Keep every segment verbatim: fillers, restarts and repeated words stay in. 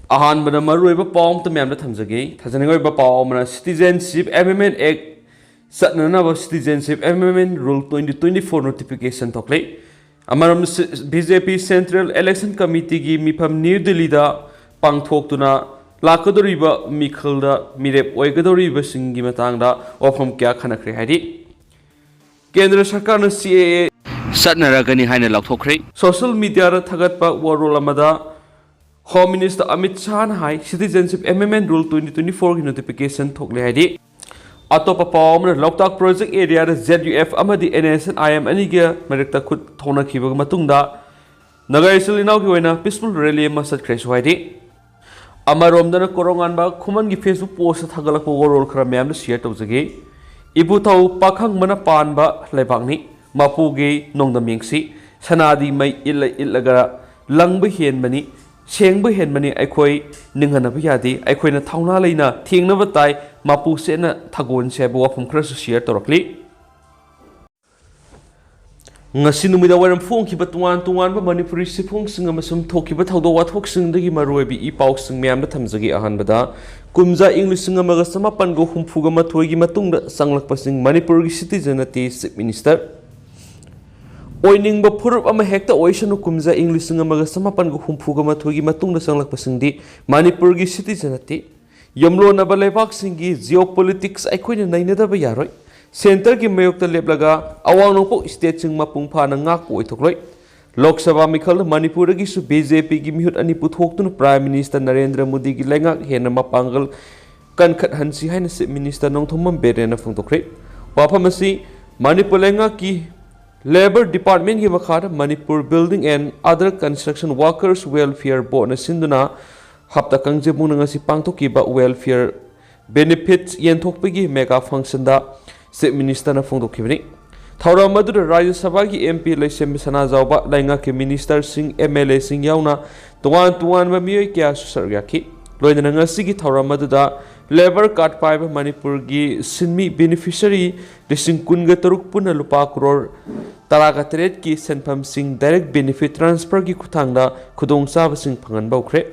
ꯑꯍꯥꯟꯕꯗ ꯃꯔꯨꯑꯣꯏꯕ ꯄꯥꯎ ꯑꯃꯇ ꯃꯌꯥꯝꯗ ꯊꯝꯖꯒꯦ꯫ ꯊꯥꯖꯅꯤꯡꯉꯥꯏ ꯑꯣꯏꯕ ꯄꯥꯎ ꯑꯃꯅ, Citizenship Amendment Act ꯆꯠꯅꯅꯕ Citizenship Amendment Rule twenty twenty-four notification ꯊꯣꯛꯂꯦ꯫ ꯑꯃꯔꯣꯝꯗ, ꯁꯤ-, B J P Central Election Committeeꯒꯤ ꯃꯤꯐꯝ ꯅ꯭ꯌꯨ ꯗꯤꯜꯂꯤꯗ ꯄꯥꯡꯊꯣꯛꯇꯨꯅ ꯂꯥꯛꯀꯗꯧꯔꯤꯕ ꯃꯤꯈꯜꯗ ꯃꯤꯔꯦꯞ ꯑꯣꯏꯒꯗꯧꯔꯤꯕꯁꯤꯡꯒꯤ ꯃꯇꯥꯡꯗ ꯋꯥꯐꯝ ꯀꯌꯥ ꯈꯟꯅꯈ꯭ꯔꯦ꯫ ꯍꯥꯏꯗꯤ, ꯀꯦꯟꯗ꯭ꯔ ꯁꯔꯀꯥꯔꯅ C A A ꯆꯠꯅꯔꯒꯅꯤ ꯍꯥꯏꯅ ꯂꯥꯎꯊꯣꯛꯈ꯭ꯔꯦ꯫ Social mediaꯗ ꯊꯥꯒꯠꯄ ꯋꯥꯔꯣꯜ ꯑꯃꯗ Home Minister Amit Shahꯅ ꯍꯥꯏ, Citizenship Amendment Rule twenty twenty-fourꯒꯤ notification ꯊꯣꯛꯂꯦ꯫ ꯍꯥꯏꯗꯤ, ꯑꯇꯣꯞꯄ ꯄꯥꯎ ꯑꯃꯅ, ꯂꯣꯛꯇꯥꯛ project areaꯗ Z U F ꯑꯃꯗꯤ N S C N I M ꯑꯅꯤꯒꯤ ꯃꯔꯛꯇ ꯈꯨꯠ ꯊꯣꯛꯅꯈꯤꯕ ꯃꯇꯨꯡꯗ ꯅꯥꯒꯥ ꯏꯆꯤꯜ ꯏꯅꯥꯎꯒꯤ ꯑꯣꯏꯅ peaceful rally ꯑꯃ ꯆꯠꯈ꯭ꯔꯦꯁꯨ꯫ ꯍꯥꯏꯗꯤ, ꯑꯃꯔꯣꯝꯗꯅ ꯀꯣꯔꯧꯉꯥꯟꯕ ꯈꯨꯃꯟꯒꯤ Facebook postꯇ ꯊꯥꯒꯠꯂꯛꯄ ꯋꯥꯔꯣꯜ ꯈꯔ ꯃꯌꯥꯝꯗ share ꯇꯧꯖꯒꯦ꯫ ꯏꯕꯨꯙꯧ ꯄꯥꯈꯪꯕꯅ ꯄꯥꯟꯕ ꯂꯩꯕꯥꯛꯅꯤ, ꯃꯄꯨꯒꯤ ꯅꯣꯡꯗꯝ ꯌꯦꯡꯁꯤ꯫ ꯁꯅꯥꯗꯤ ꯃꯩ ꯏꯠꯂ ꯏꯠꯂꯒ ꯂꯪꯕ ꯍꯦꯟꯕꯅꯤ, ꯁꯦꯡꯕ ꯍꯦꯟꯕꯅꯤ ꯑꯩꯈꯣꯏ ꯅꯤꯡꯍꯟꯅꯕ ꯌꯥꯗꯦ꯫ ꯑꯩꯈꯣꯏꯅ ꯊꯧꯅꯥ ꯂꯩꯅ ꯊꯦꯡꯅꯕ ꯇꯥꯏ, ꯃꯄꯨ ꯆꯦꯠꯅ ꯊꯥꯒꯣꯟꯁꯦ ꯍꯥꯏꯕ ꯋꯥꯐꯝ ꯈꯔꯁꯨ share ꯇꯧꯔꯛꯂꯤ꯫ ꯉꯁꯤ ꯅꯨꯃꯤꯗꯥꯡ ꯋꯥꯏꯔꯝ ꯐꯣꯡꯈꯤꯕ ꯇꯣꯉꯥꯟ ꯇꯣꯉꯥꯟꯕ ꯃꯅꯤꯄꯨꯔꯤ ꯁꯤꯐꯣꯡꯁꯤꯡ ꯑꯃꯁꯨꯡ ꯊꯣꯛꯈꯤꯕ ꯊꯧꯗꯣꯛ ꯋꯥꯊꯣꯛꯁꯤꯡꯗꯒꯤ ꯃꯔꯨꯑꯣꯏꯕ ꯏ ꯄꯥꯎꯁꯤꯡ ꯃꯌꯥꯝꯗ ꯊꯝꯖꯒꯦ꯫ ꯑꯍꯥꯟꯕꯗ, ꯀꯨꯝꯖꯥ ꯏꯪ ꯂꯤꯁꯤꯡ ꯑꯃꯒ ꯆꯃꯥꯄꯟꯒ ꯍꯨꯝꯐꯨꯒ ꯃꯥꯊꯣꯏꯒꯤ ꯃꯇꯨꯡꯗ ꯆꯪꯂꯛꯄꯁꯤꯡ ꯃꯅꯤꯄꯨꯔꯒꯤ citizen ꯅꯠꯇꯦ, Chief Minister꯫ ꯑꯣꯏꯅꯤꯡꯕ ꯐꯨꯔꯨꯞ ꯑꯃ ꯍꯦꯛꯇ ꯑꯣꯏꯁꯅꯨ, ꯀꯨꯝꯖꯥ ꯏꯪ ꯂꯤꯁꯤꯡ ꯑꯃꯒ ꯆꯃꯥꯄꯟꯒ ꯍꯨꯝꯐꯨꯒ ꯃꯥꯊꯣꯏꯒꯤ ꯃꯇꯨꯡꯗ ꯆꯪꯂꯛꯄꯁꯤꯡꯗꯤ ꯃꯅꯤꯄꯨꯔꯒꯤ citizen ꯅꯠꯇꯦ꯫ ꯌꯨꯝꯂꯣꯟꯅꯕ ꯂꯩꯕꯥꯛꯁꯤꯡꯒꯤ geopolitics ꯑꯩꯈꯣꯏꯅ ꯅꯩꯅꯗꯕ ꯌꯥꯔꯣꯏ꯫ Centreꯒꯤ ꯃꯥꯌꯣꯛꯇ ꯂꯦꯞꯂꯒ ꯑꯋꯥꯡ ꯅꯣꯡꯄꯣꯛ stateꯁꯤꯡ ꯃꯄꯨꯡ ꯐꯥꯅ ꯉꯥꯛꯄ ꯑꯣꯏꯊꯣꯛꯂꯣꯏ꯫ ꯂꯣꯛ ꯁꯚꯥ ꯃꯤꯈꯜꯗ ꯃꯅꯤꯄꯨꯔꯗꯒꯤꯁꯨ BJPꯒꯤ ꯃꯤꯍꯨꯠ ꯑꯅꯤ ꯄꯨꯊꯣꯛꯇꯨꯅ Prime Minister ꯅꯔꯦꯟꯗ꯭ꯔ ꯃꯣꯗꯤꯒꯤ ꯂꯩꯉꯥꯛ ꯍꯦꯟꯅ ꯃꯄꯥꯡꯒꯜ ꯀꯟꯈꯠꯍꯟꯁꯤ ꯍꯥꯏꯅ Chief Minister ꯅꯣꯡꯊꯣꯝꯕꯝ ꯕꯤꯔꯦꯟꯅ ꯐꯣꯡꯗꯣꯛꯈ꯭ꯔꯦ꯫ ꯋꯥꯐꯝ ꯑꯁꯤ ꯃꯅꯤꯄꯨꯔ ꯂꯩꯉꯥꯛꯀꯤ Labour Departmentꯀꯤ ꯃꯈꯥꯗ Manipur Building and Other Construction Workers Welfare Boardꯅ ꯁꯤꯟꯗꯨꯅ ꯍꯞꯇꯥ ꯀꯥꯡꯖꯩꯕꯨꯡꯗ ꯉꯁꯤ ꯄꯥꯡꯊꯣꯛꯈꯤꯕ welfare benefits ꯌꯦꯟꯊꯣꯛꯄꯒꯤ mega functionꯗ Chief Ministerꯅ ꯐꯣꯡꯗꯣꯛꯈꯤꯕꯅꯤ꯫ ꯊꯧꯔꯝ ꯑꯗꯨꯗ ꯔꯥꯖ꯭ꯌ ꯁꯚꯥꯒꯤ MP ꯂꯩꯁꯦꯝꯕ ꯁꯅꯥꯖꯥꯎꯕ, ꯂꯩꯉꯥꯛꯀꯤ ministerꯁꯤꯡ, MLAꯁꯤꯡ ꯌꯥꯎꯅ ꯇꯣꯉꯥꯟ ꯇꯣꯉꯥꯟꯕ ꯃꯤꯑꯣꯏ ꯀꯌꯥꯁꯨ ꯁꯔꯨꯛ ꯌꯥꯈꯤ꯫ ꯂꯣꯏꯅꯅ ꯉꯁꯤꯒꯤ ꯊꯧꯔꯝ ꯑꯗꯨꯗ Labour Card ꯄꯥꯏꯕ ꯃꯅꯤꯄꯨꯔꯒꯤ ꯁꯤꯟꯃꯤ beneficiary ꯂꯤꯁꯤꯡ ꯀꯨꯟꯒ ꯇꯔꯨꯛ ꯄꯨꯟꯅ ꯂꯨꯄꯥ ꯀ꯭ꯔꯣꯔ ꯇꯔꯥꯒ ꯇꯔꯦꯠꯀꯤ ꯁꯦꯟꯐꯝꯁꯤꯡ direct benefit transferꯒꯤ ꯈꯨꯠꯊꯥꯡꯗ ꯈꯨꯗꯣꯡꯆꯥꯕꯁꯤꯡ ꯐꯪꯍꯟꯕ ꯍꯧꯈ꯭ꯔꯦ꯫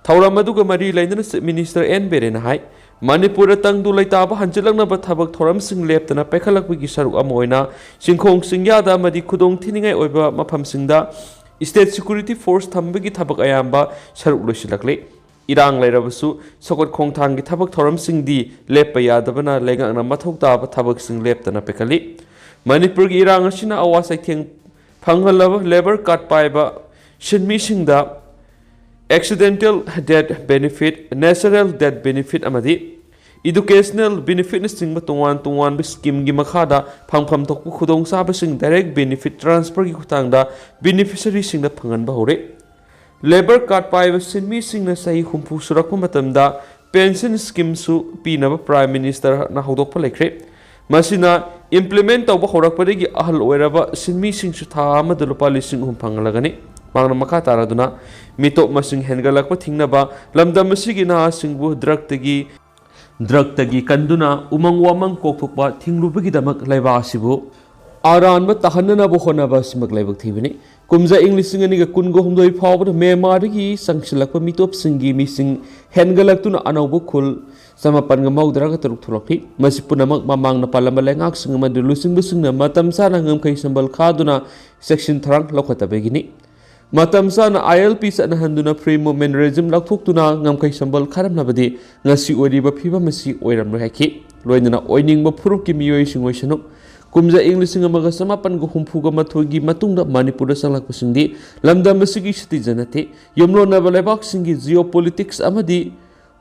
ꯊꯧꯔꯝ ꯑꯗꯨꯒ ꯃꯔꯤ ꯂꯩꯅꯅ Chief Minister N Biren ꯅ ꯍꯥꯏ, ꯃꯅꯤꯄꯨꯔꯗ ꯇꯪꯗꯨ ꯂꯩꯇꯥꯕ ꯍꯟꯖꯤꯜꯂꯛꯅꯕ ꯊꯕꯛ ꯊꯧꯔꯝꯁꯤꯡ ꯂꯦꯞꯇꯅ ꯄꯥꯏꯈꯠꯂꯛꯄꯒꯤ ꯁꯔꯨꯛ ꯑꯃ ꯑꯣꯏꯅ ꯆꯤꯡꯈꯣꯡ ꯆꯤꯡꯌꯥꯗ ꯑꯃꯗꯤ ꯈꯨꯗꯣꯡ ꯊꯤꯅꯤꯡꯉꯥꯏ ꯑꯣꯏꯕ ꯃꯐꯝꯁꯤꯡꯗ State Security Force ꯊꯝꯕꯒꯤ ꯊꯕꯛ ꯑꯌꯥꯝꯕ ꯁꯔꯨꯛ ꯂꯣꯏꯁꯤꯜꯂꯛꯂꯦ꯫ ꯏꯔꯥꯡ ꯂꯩꯔꯕꯁꯨ ꯁꯧꯒꯠ ꯈꯣꯡꯊꯥꯡꯒꯤ ꯊꯕꯛ ꯊꯧꯔꯝꯁꯤꯡꯗꯤ ꯂꯦꯞꯄ ꯌꯥꯗꯕꯅ ꯂꯩꯉꯥꯛꯅ ꯃꯊꯧ ꯇꯥꯕ ꯊꯕꯛꯁꯤꯡ ꯂꯦꯞꯇꯅ ꯄꯥꯏꯈꯠꯂꯤ꯫ ꯃꯅꯤꯄꯨꯔꯒꯤ ꯏꯔꯥꯡ ꯑꯁꯤꯅ ꯑꯋꯥ ꯆꯩꯊꯦꯡ ꯐꯪꯍꯜꯂꯕ labour card ꯄꯥꯏꯕ ꯁꯤꯟꯃꯤꯁꯤꯡꯗ Accidental Death Benefit, Natural Death Benefit ꯑꯃꯗꯤ Educational Benefit ꯅꯆꯤꯡꯕ ꯇꯣꯉꯥꯟ ꯇꯣꯉꯥꯟꯕ scheme ꯒꯤ ꯃꯈꯥꯗ ꯐꯪꯐꯝ ꯊꯣꯛꯄ ꯈꯨꯗꯣꯡꯆꯥꯕꯁꯤꯡ direct benefit transfer ꯒꯤ ꯈꯨꯠꯊꯥꯡꯗ beneficiary ꯁꯤꯡꯗ ꯐꯪꯍꯟꯕ ꯍꯧꯔꯦ꯫ Labour card ꯄꯥꯏꯕ ꯁꯤꯟꯃꯤꯁꯤꯡꯅ ꯆꯍꯤ ꯍꯨꯝꯐꯨ ꯁꯨꯔꯛꯄ ꯃꯇꯝꯗ pension scheme ꯁꯨ ꯄꯤꯅꯕ Prime Minister ꯅ ꯍꯧꯗꯣꯛꯄ ꯂꯩꯈ꯭ꯔꯦ꯫ ꯃꯁꯤꯅ implement ꯇꯧꯕ ꯍꯧꯔꯛꯄꯗꯒꯤ ꯑꯍꯜ ꯑꯣꯏꯔꯕ ꯁꯤꯟꯃꯤꯁꯤꯡꯁꯨ ꯊꯥ ꯑꯃꯗ ꯂꯨꯄꯥ ꯂꯤꯁꯤꯡ ꯑꯍꯨꯝ ꯐꯪꯍꯜꯂꯒꯅꯤ꯫ ꯃꯍꯥꯛꯅ ꯃꯈꯥ ꯇꯥꯔꯗꯨꯅ, ꯃꯤꯇꯣꯞ ꯃꯁꯤꯡ ꯍꯦꯟꯒꯠꯂꯛꯄ ꯊꯤꯡꯅꯕ, ꯂꯝꯗꯝ ꯑꯁꯤꯒꯤ ꯅꯍꯥꯁꯤꯡꯕꯨ drug ꯇꯒꯤ, drug ꯇꯒꯤ ꯀꯟꯗꯨꯅ ꯎꯃꯪ ꯋꯥꯃꯪ ꯀꯣꯛꯊꯣꯛꯄ ꯊꯤꯡꯂꯨꯕꯒꯤꯗꯃꯛ ꯂꯩꯕꯥꯛ ꯑꯁꯤꯕꯨ ꯑꯔꯥꯟꯕ ꯇꯥꯍꯟꯅꯅꯕ ꯍꯣꯠꯅꯕ ꯑꯁꯤꯃꯛ ꯂꯥꯏꯕꯛ ꯊꯤꯕꯅꯤ꯫ ꯀꯨꯝꯖꯥ ꯏꯪ ꯂꯤꯁꯤꯡ ꯑꯅꯤꯒ ꯀꯨꯟꯒ ꯍꯨꯝꯗꯣꯏ ꯐꯥꯎꯕꯗ ꯃ꯭ꯌꯥꯟꯃꯥꯔꯗꯒꯤ ꯆꯪꯁꯤꯜꯂꯛꯄ ꯃꯤꯇꯣꯞꯁꯤꯡꯒꯤ ꯃꯤꯁꯤꯡ ꯍꯦꯟꯒꯠꯂꯛꯇꯨꯅ ꯑꯅꯧꯕ ꯈꯨꯜ ꯆꯃꯥꯄꯟꯒ ꯃꯧꯗ꯭ꯔꯥꯒ ꯇꯔꯨꯛ ꯊꯣꯛꯂꯛꯈꯤ꯫ ꯃꯁꯤ ꯄꯨꯝꯅꯃꯛ ꯃꯃꯥꯡꯗ ꯄꯥꯜꯂꯝꯕ ꯂꯩꯉꯥꯛꯁꯤꯡ ꯑꯃꯗꯤ ꯂꯨꯆꯤꯡꯕꯁꯤꯡꯅ ꯃꯇꯝ ꯆꯥꯅ ꯉꯝꯈꯩ ꯁꯝꯕꯜ ꯈꯥꯗꯨꯅ ꯆꯦꯛꯁꯤꯟ ꯊꯧꯔꯥꯡ ꯂꯧꯈꯠꯇꯕꯒꯤꯅꯤ꯫ ꯃꯇꯝ ꯆꯥꯅ I L P ꯆꯠꯅꯍꯟꯗꯨꯅ Free Movement Regime ꯂꯧꯊꯣꯛꯇꯨꯅ ꯉꯝꯈꯩ ꯁꯝꯕꯜ ꯈꯥꯔꯝꯂꯕꯗꯤ ꯉꯁꯤ ꯑꯣꯏꯔꯤꯕ ꯐꯤꯕꯝ ꯑꯁꯤ ꯑꯣꯏꯔꯝꯂꯣꯏ ꯍꯥꯏꯈꯤ꯫ ꯂꯣꯏꯅꯅ ꯑꯣꯏꯅꯤꯡꯕ ꯐꯨꯔꯨꯞꯀꯤ ꯃꯤꯑꯣꯏꯁꯤꯡ ꯑꯣꯏꯁꯅꯨ, ꯀꯨꯝꯖꯥ ꯏꯪ ꯂꯤꯁꯤꯡ ꯑꯃꯒ ꯆꯃꯥꯄꯟꯒ ꯍꯨꯝꯐꯨꯒ ꯃꯥꯊꯣꯏꯒꯤ ꯃꯇꯨꯡꯗ ꯃꯅꯤꯄꯨꯔꯗ ꯆꯪꯂꯛꯄꯁꯤꯡꯗꯤ ꯂꯝꯗꯝ ꯑꯁꯤꯒꯤ citizen ꯅꯠꯇꯦ꯫ ꯌꯨꯝꯂꯣꯟꯅꯕ ꯂꯩꯕꯥꯛꯁꯤꯡꯒꯤ geopolitics ꯑꯃꯗꯤ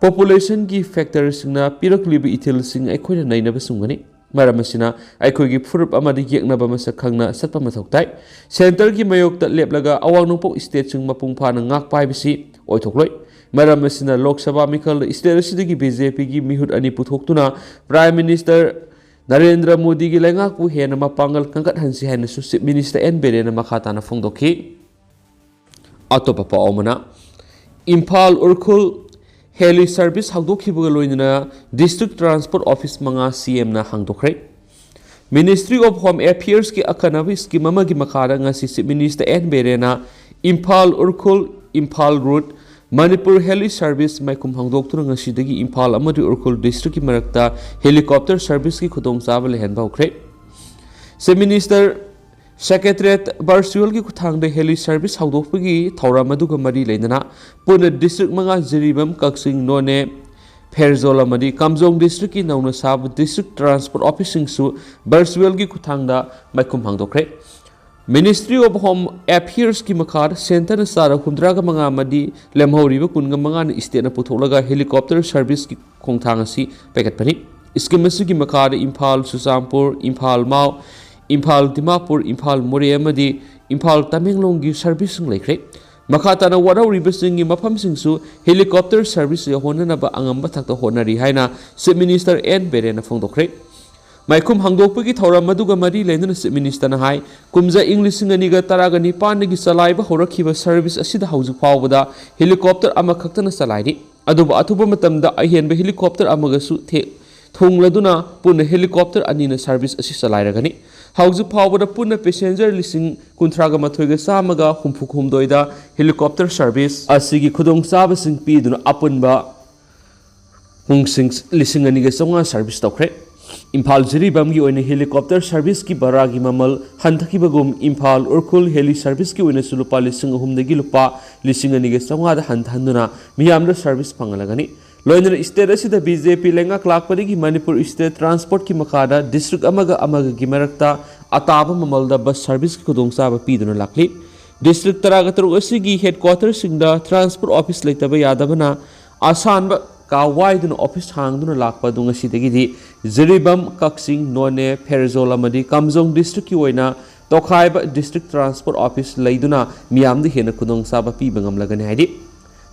population ꯒꯤ factor ꯁꯤꯡꯅ ꯄꯤꯔꯛꯂꯤꯕ ꯏꯊꯤꯜꯁꯤꯡ ꯑꯩꯈꯣꯏꯅ ꯅꯩꯅꯕ ꯆꯨꯝꯒꯅꯤ꯫ ꯃꯔꯝ ꯑꯁꯤꯅ ꯑꯩꯈꯣꯏꯒꯤ ꯐꯨꯔꯨꯞ ꯑꯃꯗꯤ ꯌꯦꯛꯅꯕ ꯃꯁꯛ ꯈꯪꯅ ꯆꯠꯄ ꯃꯊꯧ ꯇꯥꯏ꯫ Centre ꯒꯤ ꯃꯥꯌꯣꯛꯇ ꯂꯦꯞꯂꯒ ꯑꯋꯥꯡ ꯅꯣꯡꯄꯣꯛ state ꯁꯤꯡ ꯃꯄꯨꯡ ꯐꯥꯅ ꯉꯥꯛꯄ ꯍꯥꯏꯕꯁꯤ ꯑꯣꯏꯊꯣꯛꯂꯣꯏ꯫ ꯃꯔꯝ ꯑꯁꯤꯅ ꯂꯣꯛ ꯁꯚꯥ ꯃꯤꯈꯜꯗ state ꯑꯁꯤꯗꯒꯤ B J P ꯒꯤ ꯃꯤꯍꯨꯠ ꯑꯅꯤ ꯄꯨꯊꯣꯛꯇꯨꯅ Prime Minister ꯅꯔꯦꯟꯗ꯭ꯔ ꯃꯣꯗꯤꯒꯤ ꯂꯩꯉꯥꯛꯄꯨ ꯍꯦꯟꯅ ꯃꯄꯥꯡꯒꯜ ꯀꯟꯈꯠꯍꯟꯁꯤ ꯍꯥꯏꯅꯁꯨ Chief Minister N Biren ꯅ ꯃꯈꯥ ꯇꯥꯅ ꯐꯣꯡꯗꯣꯛꯈꯤ꯫ ꯑꯇꯣꯞꯄ ꯄꯥꯎ ꯑꯃꯅ, ꯏꯝꯐꯥꯜ ꯎꯔꯈꯨꯜ heli service ꯍꯧꯗꯣꯛꯈꯤꯕꯒ ꯂꯣꯏꯅꯅ district transport office ꯃꯉꯥ C M ꯅ ꯍꯥꯡꯗꯣꯛꯈ꯭ꯔꯦ꯫ Ministry of Home Affairs ꯀꯤ ꯑꯈꯟꯅꯕ scheme ꯑꯃꯒꯤ ꯃꯈꯥꯗ ꯉꯁꯤ Chief Minister N Biren ꯅ Imphal Ukhrul, Imphal road, Manipur heli service ꯃꯥꯏꯈꯨꯝ ꯍꯥꯡꯗꯣꯛꯇꯨꯅ ꯉꯁꯤꯗꯒꯤ ꯏꯝꯐꯥꯜ ꯑꯃꯗꯤ ꯎꯈ꯭ꯔꯨꯜ ꯗꯤꯁꯇ꯭ꯔꯤꯛꯀꯤ ꯃꯔꯛꯇ ꯍꯦꯂꯤꯀꯣꯞꯇꯔ ꯁꯔꯚꯤꯁꯀꯤ ꯈꯨꯗꯣꯡꯆꯥꯕ ꯂꯩꯍꯟꯕ ꯍꯧꯈ꯭ꯔꯦ꯫ ꯆꯤꯐ ꯃꯤꯅꯤꯁꯇꯔ ꯁꯦꯀ꯭ꯔꯦꯇꯔꯤꯌꯦꯠ ꯚꯔꯆꯨꯋꯦꯜꯒꯤ ꯈꯨꯠꯊꯥꯡꯗ ꯍꯦꯂꯤ ꯁꯔꯚꯤꯁ ꯍꯧꯗꯣꯛꯄꯒꯤ ꯊꯧꯔꯝ ꯑꯗꯨꯒ ꯃꯔꯤ ꯂꯩꯅꯅ ꯄꯨꯟꯅ ꯗꯤꯁꯇ꯭ꯔꯤꯛ ꯃꯉꯥ, ꯖꯤꯔꯤꯕꯥꯝ, ꯀꯛꯆꯤꯡ, ꯅꯣꯅꯦ, ꯐꯦꯔꯖꯣꯜ ꯑꯃꯗꯤ ꯀꯥꯝꯖꯣꯡ ꯗꯤꯁꯇ꯭ꯔꯤꯛꯀꯤ ꯅꯧꯅ ꯁꯥꯕ ꯗꯤꯁꯇ꯭ꯔꯤꯛ ꯇ꯭ꯔꯥꯟꯁꯄꯣꯔꯠ ꯑꯣꯐꯤꯁꯁꯤꯡꯁꯨ ꯚꯔꯆꯨꯋꯦꯜꯒꯤ ꯈꯨꯠꯊꯥꯡꯗ ꯃꯥꯏꯈꯨꯝ ꯍꯥꯡꯗꯣꯛꯈ꯭ꯔꯦ꯫ ꯃꯤꯅꯤꯁꯇ꯭ꯔꯤ ꯑꯣꯐ ꯍꯣꯝ ꯑꯦꯐꯤꯌꯔꯁꯀꯤ ꯃꯈꯥꯗ ꯁꯦꯟꯇꯔꯅ ꯆꯥꯔ ꯍꯨꯝꯗ꯭ꯔꯥꯒ ꯃꯉꯥ ꯑꯃꯗꯤ ꯂꯦꯝꯍꯧꯔꯤꯕ ꯀꯨꯟꯒ ꯃꯉꯥꯅ ꯏꯁꯇꯦꯠꯅ ꯄꯨꯊꯣꯛꯂꯒ ꯍꯦꯂꯤꯀꯣꯞꯇꯔ ꯁꯔꯚꯤꯁꯀꯤ ꯈꯣꯡꯊꯥꯡ ꯑꯁꯤ ꯄꯥꯏꯈꯠꯄꯅꯤ꯫ ꯁ꯭ꯀꯤꯝ ꯑꯁꯤꯒꯤ ꯃꯈꯥꯗ ꯏꯝꯐꯥꯜ, ꯆꯨꯔꯆꯥꯟꯄꯨꯔ, ꯏꯝꯐꯥꯜ ꯃꯥꯎ, ꯏꯝꯐꯥꯜ ꯗꯤꯃꯥꯄꯨꯔ, ꯏꯝꯐꯥꯜ ꯃꯣꯔꯦ ꯑꯃꯗꯤ ꯏꯝꯐꯥꯜ ꯇꯃꯦꯡꯂꯣꯡꯒꯤ ꯁꯔꯚꯤꯁꯁꯤꯡ ꯂꯩꯈ꯭ꯔꯦ꯫ ꯃꯈꯥ ꯇꯥꯅ ꯋꯥꯠꯍꯧꯔꯤꯕꯁꯤꯡꯒꯤ ꯃꯐꯝꯁꯤꯡꯁꯨ ꯍꯦꯂꯤꯀꯣꯞꯇꯔ ꯁꯔꯚꯤꯁ ꯌꯧꯍꯟꯅꯅꯕ ꯑꯉꯝꯕ ꯊꯥꯛꯇ ꯍꯣꯠꯅꯔꯤ ꯍꯥꯏꯅ ꯆꯤꯐ ꯃꯤꯅꯤꯁꯇꯔ ꯑꯦꯟ ꯕꯤꯔꯦꯟꯅ ꯐꯣꯡꯗꯣꯛꯈ꯭ꯔꯦ꯫ ꯃꯥꯏꯈꯨꯝ ꯍꯥꯡꯗꯣꯛꯄꯒꯤ ꯊꯧꯔꯝ ꯑꯗꯨꯒ ꯃꯔꯤ ꯂꯩꯅꯅ ꯆꯤꯐ ꯃꯤꯅꯤꯁꯇꯔꯅ ꯍꯥꯏ, ꯀꯨꯝꯖꯥ ꯏꯪ ꯂꯤꯁꯤꯡ ꯑꯅꯤꯒ ꯇꯔꯥꯒ ꯅꯤꯄꯥꯟꯗꯒꯤ ꯆꯂꯥꯏꯕ ꯍꯧꯔꯛꯈꯤꯕ ꯁꯔꯚꯤꯁ ꯑꯁꯤꯗ ꯍꯧꯖꯤꯛ ꯐꯥꯎꯕꯗ ꯍꯦꯂꯤꯀꯣꯞꯇꯔ ꯑꯃꯈꯛꯇꯅ ꯆꯂꯥꯏꯔꯤ꯫ ꯑꯗꯨꯕꯨ ꯑꯊꯨꯕ ꯃꯇꯝꯗ ꯑꯍꯦꯟꯕ ꯍꯦꯂꯤꯀꯣꯞꯇꯔ ꯑꯃꯒꯁꯨ ꯊꯦ-, ꯊꯨꯡꯂꯗꯨꯅ ꯄꯨꯟꯅ ꯍꯦꯂꯤꯀꯣꯞꯇꯔ ꯑꯅꯤꯅ ꯁꯔꯚꯤꯁ ꯑꯁꯤ ꯆꯂꯥꯏꯔꯒꯅꯤ꯫ ꯍꯧꯖꯤꯛ ꯐꯥꯎꯕꯗ ꯄꯨꯟꯅ ꯄꯦꯁꯦꯟꯖꯔ ꯂꯤꯁꯤꯡ ꯀꯨꯟꯊ꯭ꯔꯥꯒ ꯃꯥꯊꯣꯏꯒ ꯆꯥꯝꯃꯒ ꯍꯨꯝꯐꯨ ꯍꯨꯝꯗꯣꯏꯗ ꯍꯦꯂꯤꯀꯣꯞꯇꯔ ꯁꯔꯚꯤꯁ ꯑꯁꯤꯒꯤ ꯈꯨꯗꯣꯡꯆꯥꯕꯁꯤꯡ ꯄꯤꯗꯨꯅ ꯑꯄꯨꯟꯕ ꯄꯨꯡꯁꯤꯡ ꯂꯤꯁꯤꯡ ꯑꯅꯤꯒ ꯆꯥꯝꯃꯉꯥ ꯁꯔꯚꯤꯁ ꯇꯧꯈ꯭ꯔꯦ꯫ ꯏꯝꯐꯥꯜ ꯖꯤꯔꯤꯕꯥꯝꯒꯤ ꯑꯣꯏꯅ ꯍꯦꯂꯤꯀꯣꯞꯇꯔ ꯁꯔꯚꯤꯁꯀꯤ ꯚꯔꯥꯒꯤ ꯃꯃꯜ ꯍꯟꯊꯈꯤꯕꯒꯨꯝ ꯏꯝꯐꯥꯜ ꯎꯈ꯭ꯔꯨꯜ ꯍꯦꯂꯤ ꯁꯔꯚꯤꯁꯀꯤ ꯑꯣꯏꯅꯁꯨ ꯂꯨꯄꯥ ꯂꯤꯁꯤꯡ ꯑꯍꯨꯝꯗꯒꯤ ꯂꯨꯄꯥ ꯂꯤꯁꯤꯡ ꯑꯅꯤꯒ ꯆꯥꯝꯃꯉꯥꯗ ꯍꯟꯊꯍꯟꯗꯨꯅ ꯃꯤꯌꯥꯝꯗ ꯁꯔꯚꯤꯁ ꯐꯪꯍꯜꯂꯒꯅꯤ꯫ ꯂꯣꯏꯅꯅ ꯏꯁꯇꯦꯠ ꯑꯁꯤꯗ ꯕꯤ ꯖꯦ ꯄꯤ ꯂꯩꯉꯥꯛ ꯂꯥꯛꯄꯗꯒꯤ ꯃꯅꯤꯄꯨꯔ ꯏꯁꯇꯦꯠ ꯇ꯭ꯔꯥꯟꯁꯄꯣꯔꯠꯀꯤ ꯃꯈꯥꯗ ꯗꯤꯁꯇ꯭ꯔꯤꯛ ꯑꯃꯒ ꯑꯃꯒꯒꯤ ꯃꯔꯛꯇ ꯑꯇꯥꯕ ꯃꯃꯜꯗ ꯕꯁ ꯁꯔꯚꯤꯁꯀꯤ ꯈꯨꯗꯣꯡꯆꯥꯕ ꯄꯤꯗꯨꯅ ꯂꯥꯛꯂꯤ꯫ ꯗꯤꯁꯇ꯭ꯔꯤꯛ ꯇꯔꯥꯒ ꯇꯔꯨꯛ ꯑꯁꯤꯒꯤ ꯍꯦꯗꯀ꯭ꯋꯥꯇꯔꯁꯤꯡꯗ ꯇ꯭ꯔꯥꯟꯁꯄꯣꯔꯠ ꯑꯣꯐꯤꯁ ꯂꯩꯇꯕ ꯌꯥꯗꯕꯅ ꯑꯁꯥꯟꯕ ꯀꯥ ꯋꯥꯏꯗꯨꯅ ꯑꯣꯐꯤꯁ ꯍꯥꯡꯗꯨꯅ ꯂꯥꯛꯄ ꯑꯗꯨ ꯉꯁꯤꯗꯒꯤꯗꯤ ꯖꯤꯔꯤꯕꯥꯝ, ꯀꯛꯆꯤꯡ, ꯅꯣꯅꯦ, ꯐꯦꯔꯖꯣꯜ ꯑꯃꯗꯤ ꯀꯥꯝꯖꯣꯡ ꯗꯤꯁꯇ꯭ꯔꯤꯛꯀꯤ ꯑꯣꯏꯅ ꯇꯣꯈꯥꯏꯕ ꯗꯤꯁꯇ꯭ꯔꯤꯛ ꯇ꯭ꯔꯥꯟꯁꯄꯣꯔꯠ ꯑꯣꯐꯤꯁ ꯂꯩꯗꯨꯅ ꯃꯤꯌꯥꯝꯗ ꯍꯦꯟꯅ ꯈꯨꯗꯣꯡꯆꯥꯕ ꯄꯤꯕ ꯉꯝꯂꯒꯅꯤ ꯍꯥꯏꯔꯤ꯫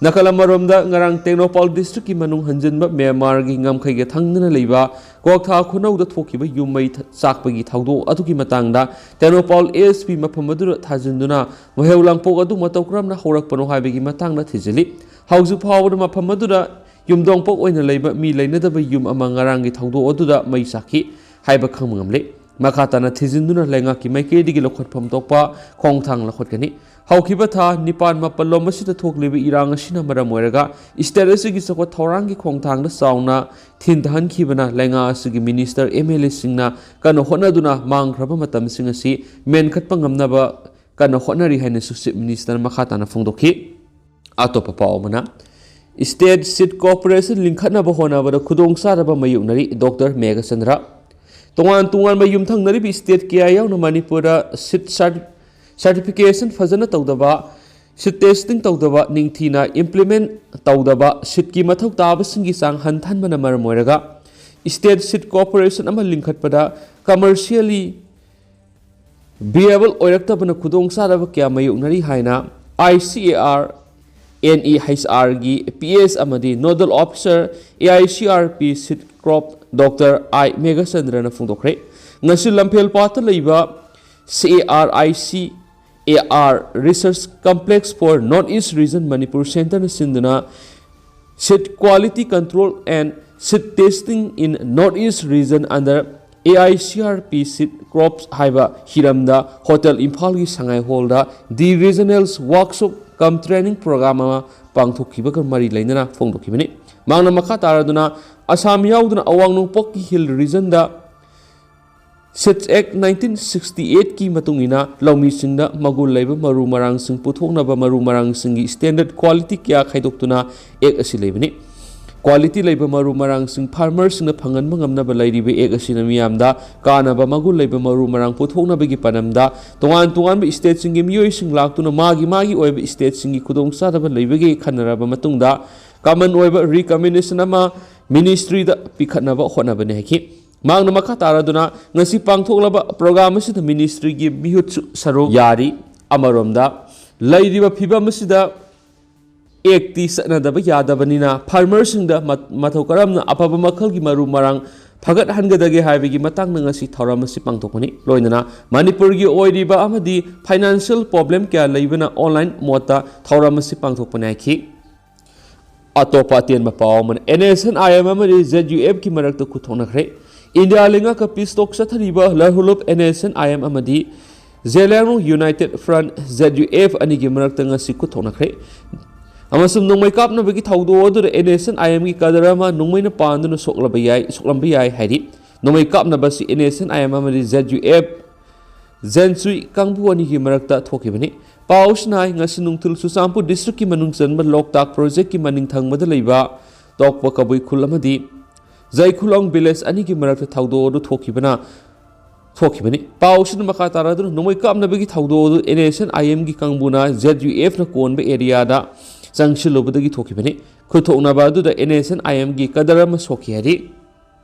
ꯅꯥꯀꯜ ꯑꯃꯔꯣꯝꯗ ꯉꯔꯥꯡ ꯇꯦꯡꯅꯧꯄꯥꯜ ꯗꯤꯁꯇ꯭ꯔꯤꯛꯀꯤ ꯃꯅꯨꯡ ꯍꯟꯖꯤꯟꯕ ꯃ꯭ꯌꯥꯟꯃꯥꯔꯒꯤ ꯉꯝꯈꯩꯒ ꯊꯪꯅꯅ ꯂꯩꯕ ꯀ꯭ꯋꯥꯛꯊꯥ ꯈꯨꯅꯧꯗ ꯊꯣꯛꯈꯤꯕ ꯌꯨꯝ ꯃꯩ ꯊ-, ꯆꯥꯛꯄꯒꯤ ꯊꯧꯗꯣꯛ ꯑꯗꯨꯒꯤ ꯃꯇꯥꯡꯗ ꯇꯦꯡꯅꯧꯄꯥꯜ ꯑꯦ ꯑꯦꯁ ꯄꯤ ꯃꯐꯝ ꯑꯗꯨꯗ ꯊꯥꯖꯤꯟꯗꯨꯅ ꯃꯍꯩ ꯂꯥꯡꯄꯣꯛ ꯑꯗꯨ ꯃꯇꯧ ꯀꯔꯝꯅ ꯍꯧꯔꯛꯄꯅꯣ ꯍꯥꯏꯕꯒꯤ ꯃꯇꯥꯡꯗ ꯊꯤꯖꯤꯜꯂꯤ꯫ ꯍꯧꯖꯤꯛ ꯐꯥꯎꯕꯗ ꯃꯐꯝ ꯑꯗꯨꯗ ꯌꯨꯝꯗꯣꯡꯄꯣꯛ ꯑꯣꯏꯅ ꯂꯩꯕ ꯃꯤ ꯂꯩꯅꯗꯕ ꯌꯨꯝ ꯑꯃ ꯉꯔꯥꯡꯒꯤ ꯊꯧꯗꯣꯛ ꯑꯗꯨꯗ ꯃꯩ ꯆꯥꯛꯈꯤ ꯍꯥꯏꯕ ꯈꯪꯕ ꯉꯝꯂꯦ꯫ ꯃꯈꯥ ꯇꯥꯅ ꯊꯤꯖꯤꯟꯗꯨꯅ ꯂꯩꯉꯥꯛꯀꯤ ꯃꯥꯏꯀꯩꯗꯒꯤ ꯂꯧꯈꯠꯐꯝ ꯊꯣꯛꯄ ꯈꯣꯡꯊꯥꯡ ꯂꯧꯈꯠꯀꯅꯤ꯫ ꯍꯧꯈꯤꯕ ꯊꯥ ꯅꯤꯄꯥꯟ ꯃꯥꯄꯜ ꯂꯣꯝ ꯑꯁꯤꯗ ꯊꯣꯛꯂꯤꯕ ꯏꯔꯥꯡ ꯑꯁꯤꯅ ꯃꯔꯝ ꯑꯣꯏꯔꯒ state ꯑꯁꯤꯒꯤ ꯆꯥꯎꯈꯠ ꯊꯧꯔꯥꯡꯒꯤ ꯈꯣꯡꯊꯥꯡꯗ ꯆꯥꯎꯅ ꯊꯤꯟꯊꯍꯟꯈꯤꯕꯅ ꯂꯩꯉꯥꯛ ꯑꯁꯤꯒꯤ minister, MLAꯁꯤꯡꯅ ꯀꯟꯅ ꯍꯣꯠꯅꯗꯨꯅ ꯃꯥꯡꯈ꯭ꯔꯕ ꯃꯇꯝꯁꯤꯡ ꯑꯁꯤ ꯃꯦꯟꯈꯠꯄ ꯉꯝꯅꯕ ꯀꯟꯅ ꯍꯣꯠꯅꯔꯤ ꯍꯥꯏꯅꯁꯨ Chief Ministerꯅ ꯃꯈꯥ ꯇꯥꯅ ꯐꯣꯡꯗꯣꯛꯈꯤ꯫ ꯑꯇꯣꯞꯄ ꯄꯥꯎ ꯑꯃꯅ, State seat corporation ꯂꯤꯡꯈꯠꯅꯕ ꯍꯣꯠꯅꯕꯗ ꯈꯨꯗꯣꯡꯆꯥꯗꯕ ꯃꯥꯌꯣꯛꯅꯔꯤ, Doctor ꯃꯦꯘꯆꯟꯗ꯭ꯔ꯫ ꯇꯣꯉꯥꯟ ꯇꯣꯉꯥꯟꯕ ꯌꯨꯝꯊꯪꯅꯔꯤꯕ state ꯀꯌꯥ ꯌꯥꯎꯅ ꯃꯅꯤꯄꯨꯔꯗ seat cer-, certification ꯐꯖꯅ ꯇꯧꯗꯕ, seat testing ꯇꯧꯗꯕ, ꯅꯤꯡꯊꯤꯅ implement ꯇꯧꯗꯕ, seatꯀꯤ ꯃꯊꯧ ꯇꯥꯕꯁꯤꯡꯒꯤ ꯆꯥꯡ ꯍꯟꯊꯍꯟꯕꯅ ꯃꯔꯝ ꯑꯣꯏꯔꯒ state seat corporation ꯑꯃ ꯂꯤꯡꯈꯠꯄꯗ commercially viable ꯑꯣꯏꯔꯛꯇꯕꯅ ꯈꯨꯗꯣꯡꯆꯥꯗꯕ ꯀꯌꯥ ꯃꯥꯌꯣꯛꯅꯔꯤ ꯍꯥꯏꯅ ICAR NEHRꯒꯤ PS ꯑꯃꯗꯤ Nodal Officer, AICRP seat corp Doctor I ꯃꯦꯘꯆꯟꯗ꯭ꯔꯅ ꯐꯣꯡꯗꯣꯛꯈ꯭ꯔꯦ꯫ ꯉꯁꯤ ꯂꯝꯐꯦꯜꯄꯥꯠꯇ ꯂꯩꯕ CARICAR Research Complex for North East Region Manipur Centreꯅ ꯁꯤꯟꯗꯨꯅ Seat Quality Control and Seat Testing in North East Region under AICRP seat corps ꯍꯥꯏꯕ ꯍꯤꯔꯝꯗ Hotel ꯏꯝꯐꯥꯜꯒꯤ ꯁꯉꯥꯏ hallꯗ The Regionals Workshop cum Training Program ꯑꯃ ꯄꯥꯡꯊꯣꯛꯈꯤꯕꯒ ꯃꯔꯤ ꯂꯩꯅꯅ ꯐꯣꯡꯗꯣꯛꯈꯤꯕꯅꯤ꯫ ꯃꯍꯥꯛꯅ ꯃꯈꯥ ꯇꯥꯔꯗꯨꯅ ꯑꯁꯥꯝ ꯌꯥꯎꯗꯅ ꯑꯋꯥꯡ ꯅꯣꯡꯄꯣꯛꯀꯤ hill regionꯗ SEATS Act nineteen sixty eightꯀꯤ ꯃꯇꯨꯡ ꯏꯟꯅ ꯂꯧꯃꯤꯁꯤꯡꯗ ꯃꯒꯨꯟ ꯂꯩꯕ ꯃꯔꯨ ꯃꯔꯥꯡꯁꯤꯡ ꯄꯨꯊꯣꯛꯅꯕ ꯃꯔꯨ ꯃꯔꯥꯡꯁꯤꯡꯒꯤ standard quality ꯀꯌꯥ ꯈꯥꯏꯗꯣꯛꯇꯨꯅ Act ꯑꯁꯤ ꯂꯩꯕꯅꯤ꯫ Quality ꯂꯩꯕ ꯃꯔꯨ ꯃꯔꯥꯡꯁꯤꯡ farmerꯁꯤꯡꯅ ꯐꯪꯍꯟꯕ ꯉꯝꯅꯕ ꯂꯩꯔꯤꯕ Act ꯑꯁꯤꯅ ꯃꯤꯌꯥꯝꯗ ꯀꯥꯟꯅꯕ ꯃꯒꯨꯟ ꯂꯩꯕ ꯃꯔꯨ ꯃꯔꯥꯡ ꯄꯨꯊꯣꯛꯅꯕꯒꯤ ꯄꯥꯟꯗꯝꯗ ꯇꯣꯉꯥꯟ ꯇꯣꯉꯥꯟꯕ stateꯁꯤꯡꯒꯤ ꯃꯤꯑꯣꯏꯁꯤꯡ ꯂꯥꯛꯇꯨꯅ ꯃꯥꯒꯤ ꯃꯥꯒꯤ ꯑꯣꯏꯕ stateꯁꯤꯡꯒꯤ ꯈꯨꯗꯣꯡꯆꯥꯗꯕ ꯂꯩꯕꯒꯦ ꯈꯟꯅꯔꯕ ꯃꯇꯨꯡꯗ common ꯑꯣꯏꯕ recommendation ꯑꯃ ministryꯗ ꯄꯤꯈꯠꯅꯕ ꯍꯣꯠꯅꯕꯅꯤ ꯍꯥꯏꯈꯤ꯫ ꯃꯍꯥꯛꯅ ꯃꯈꯥ ꯇꯥꯔꯗꯨꯅ ꯉꯁꯤ ꯄꯥꯡꯊꯣꯛꯂꯕ program ꯑꯁꯤꯗ ministryꯒꯤ ꯃꯤꯍꯨꯠꯁꯨ ꯁꯔꯨꯛ ꯌꯥꯔꯤ꯫ ꯑꯃꯔꯣꯝꯗ ꯂꯩꯔꯤꯕ ꯐꯤꯕꯝ ꯑꯁꯤꯗ Actꯇꯤ ꯆꯠꯅꯗꯕ ꯌꯥꯗꯕꯅꯤꯅ farmerꯁꯤꯡꯗ ꯃ-, ꯃꯇꯧ ꯀꯔꯝꯅ ꯑꯐꯕ ꯃꯈꯜꯒꯤ ꯃꯔꯨ ꯃꯔꯥꯡ ꯐꯒꯠꯍꯟꯒꯗꯒꯦ ꯍꯥꯏꯕꯒꯤ ꯃꯇꯥꯡꯗ ꯉꯁꯤ ꯊꯧꯔꯝ ꯑꯁꯤ ꯄꯥꯡꯊꯣꯛꯄꯅꯤ꯫ ꯂꯣꯏꯅꯅ ꯃꯅꯤꯄꯨꯔꯒꯤ ꯑꯣꯏꯔꯤꯕ ꯑꯃꯗꯤ financial problem ꯀꯌꯥ ꯂꯩꯕꯅ online modeꯇ ꯊꯧꯔꯝ ꯑꯁꯤ ꯄꯥꯡꯊꯣꯛꯄꯅꯤ ꯍꯥꯏꯈꯤ꯫ ꯑꯇꯣꯞꯄ ꯑꯇꯦꯟꯕ ꯄꯥꯎ ꯑꯃꯅ, NSCN-IM ꯑꯃꯗꯤ ZUFꯀꯤ ꯃꯔꯛꯇ ꯈꯨꯠꯊꯣꯛꯅꯈ꯭ꯔꯦ꯫ ꯏꯟꯗꯤꯌꯥ ꯂꯩꯉꯥꯛꯀ peace talk ꯆꯠꯊꯔꯤꯕ ꯂꯍꯨꯂꯨꯞ NSCN-IM ꯑꯃꯗꯤ Zeliangrong united front, Z U F, ꯑꯅꯤꯒꯤ ꯃꯔꯛꯇ ꯉꯁꯤ ꯈꯨꯠ ꯊꯣꯛꯅꯈ꯭ꯔꯦ꯫ ꯑꯃꯁꯨꯡ ꯅꯣꯡꯃꯩ ꯀꯥꯞꯅꯕꯒꯤ ꯊꯧꯗꯣꯛ ꯑꯗꯨꯗ ꯑꯦꯟ ꯑꯦꯁ ꯑꯦꯟ ꯑꯥꯏ ꯑꯦꯝꯒꯤ ꯀꯗꯔ ꯑꯃ ꯅꯣꯡꯃꯩꯅ ꯄꯥꯟꯗꯨꯅ ꯁꯣꯛꯂꯕ ꯌꯥꯏ, ꯁꯣꯛꯂꯝꯕ ꯌꯥꯏ ꯍꯥꯏꯔꯤ꯫ ꯅꯣꯡꯃꯩ ꯀꯥꯞꯅꯕ ꯑꯁꯤ N S N I M ꯑꯃꯗꯤ ꯖꯦꯠ ꯌꯨ ꯑꯦꯐ ꯖꯦꯟꯁꯨꯏ ꯀꯥꯡꯕꯨ ꯑꯅꯤꯒꯤ ꯃꯔꯛꯇ ꯊꯣꯛꯈꯤꯕꯅꯤ꯫ ꯄꯥꯎ ꯑꯁꯤꯅ ꯍꯥꯏ, ꯉꯁꯤ ꯅꯨꯡꯊꯤꯜ ꯆꯨꯔꯆꯥꯟꯄꯨꯔ ꯗꯤꯁꯇ꯭ꯔꯤꯛꯀꯤ ꯃꯅꯨꯡ ꯆꯟꯕ ꯂꯣꯛꯇꯥꯛ ꯄ꯭ꯔꯣꯖꯦꯛꯀꯤ ꯃꯅꯤꯡ ꯊꯪꯕꯗ ꯂꯩꯕ ꯇꯣꯛꯄ ꯀꯕꯨꯏ ꯈꯨꯜ ꯑꯃꯗꯤ ꯖꯩꯈꯨꯂꯣꯡ ꯚꯤꯂꯦꯖ ꯑꯅꯤꯒꯤ ꯃꯔꯛꯇ ꯊꯧꯗꯣꯛ ꯑꯗꯨ ꯊꯣꯛꯈꯤꯕꯅ ꯊꯣꯛꯈꯤꯕꯅꯤ꯫ ꯄꯥꯎ ꯑꯁꯤꯅ ꯃꯈꯥ ꯇꯥꯔꯗꯨꯅ, ꯅꯣꯡꯃꯩ ꯀꯥꯞꯅꯕꯒꯤ ꯊꯧꯗꯣꯛ ꯑꯗꯨ ꯑꯦꯟ ꯑꯦꯁ ꯑꯦꯟ ꯑꯥꯏ ꯑꯦꯝꯒꯤ ꯀꯥꯡꯕꯨꯅ ꯖꯦꯠ ꯌꯨ ꯑꯦꯐꯅ ꯀꯣꯟꯕ ꯑꯦꯔꯤꯌꯥꯗ ꯆꯪꯁꯤꯜꯂꯨꯕꯗꯒꯤ ꯊꯣꯛꯈꯤꯕꯅꯤ꯫ ꯈꯨꯠꯊꯣꯛꯅꯕ ꯑꯗꯨꯗ ꯑꯦꯟ ꯑꯦꯁ ꯑꯦꯟ ꯑꯥꯏ ꯑꯦꯝꯒꯤ ꯀꯗꯔ ꯑꯃ ꯁꯣꯛꯈꯤ ꯍꯥꯏꯔꯤ꯫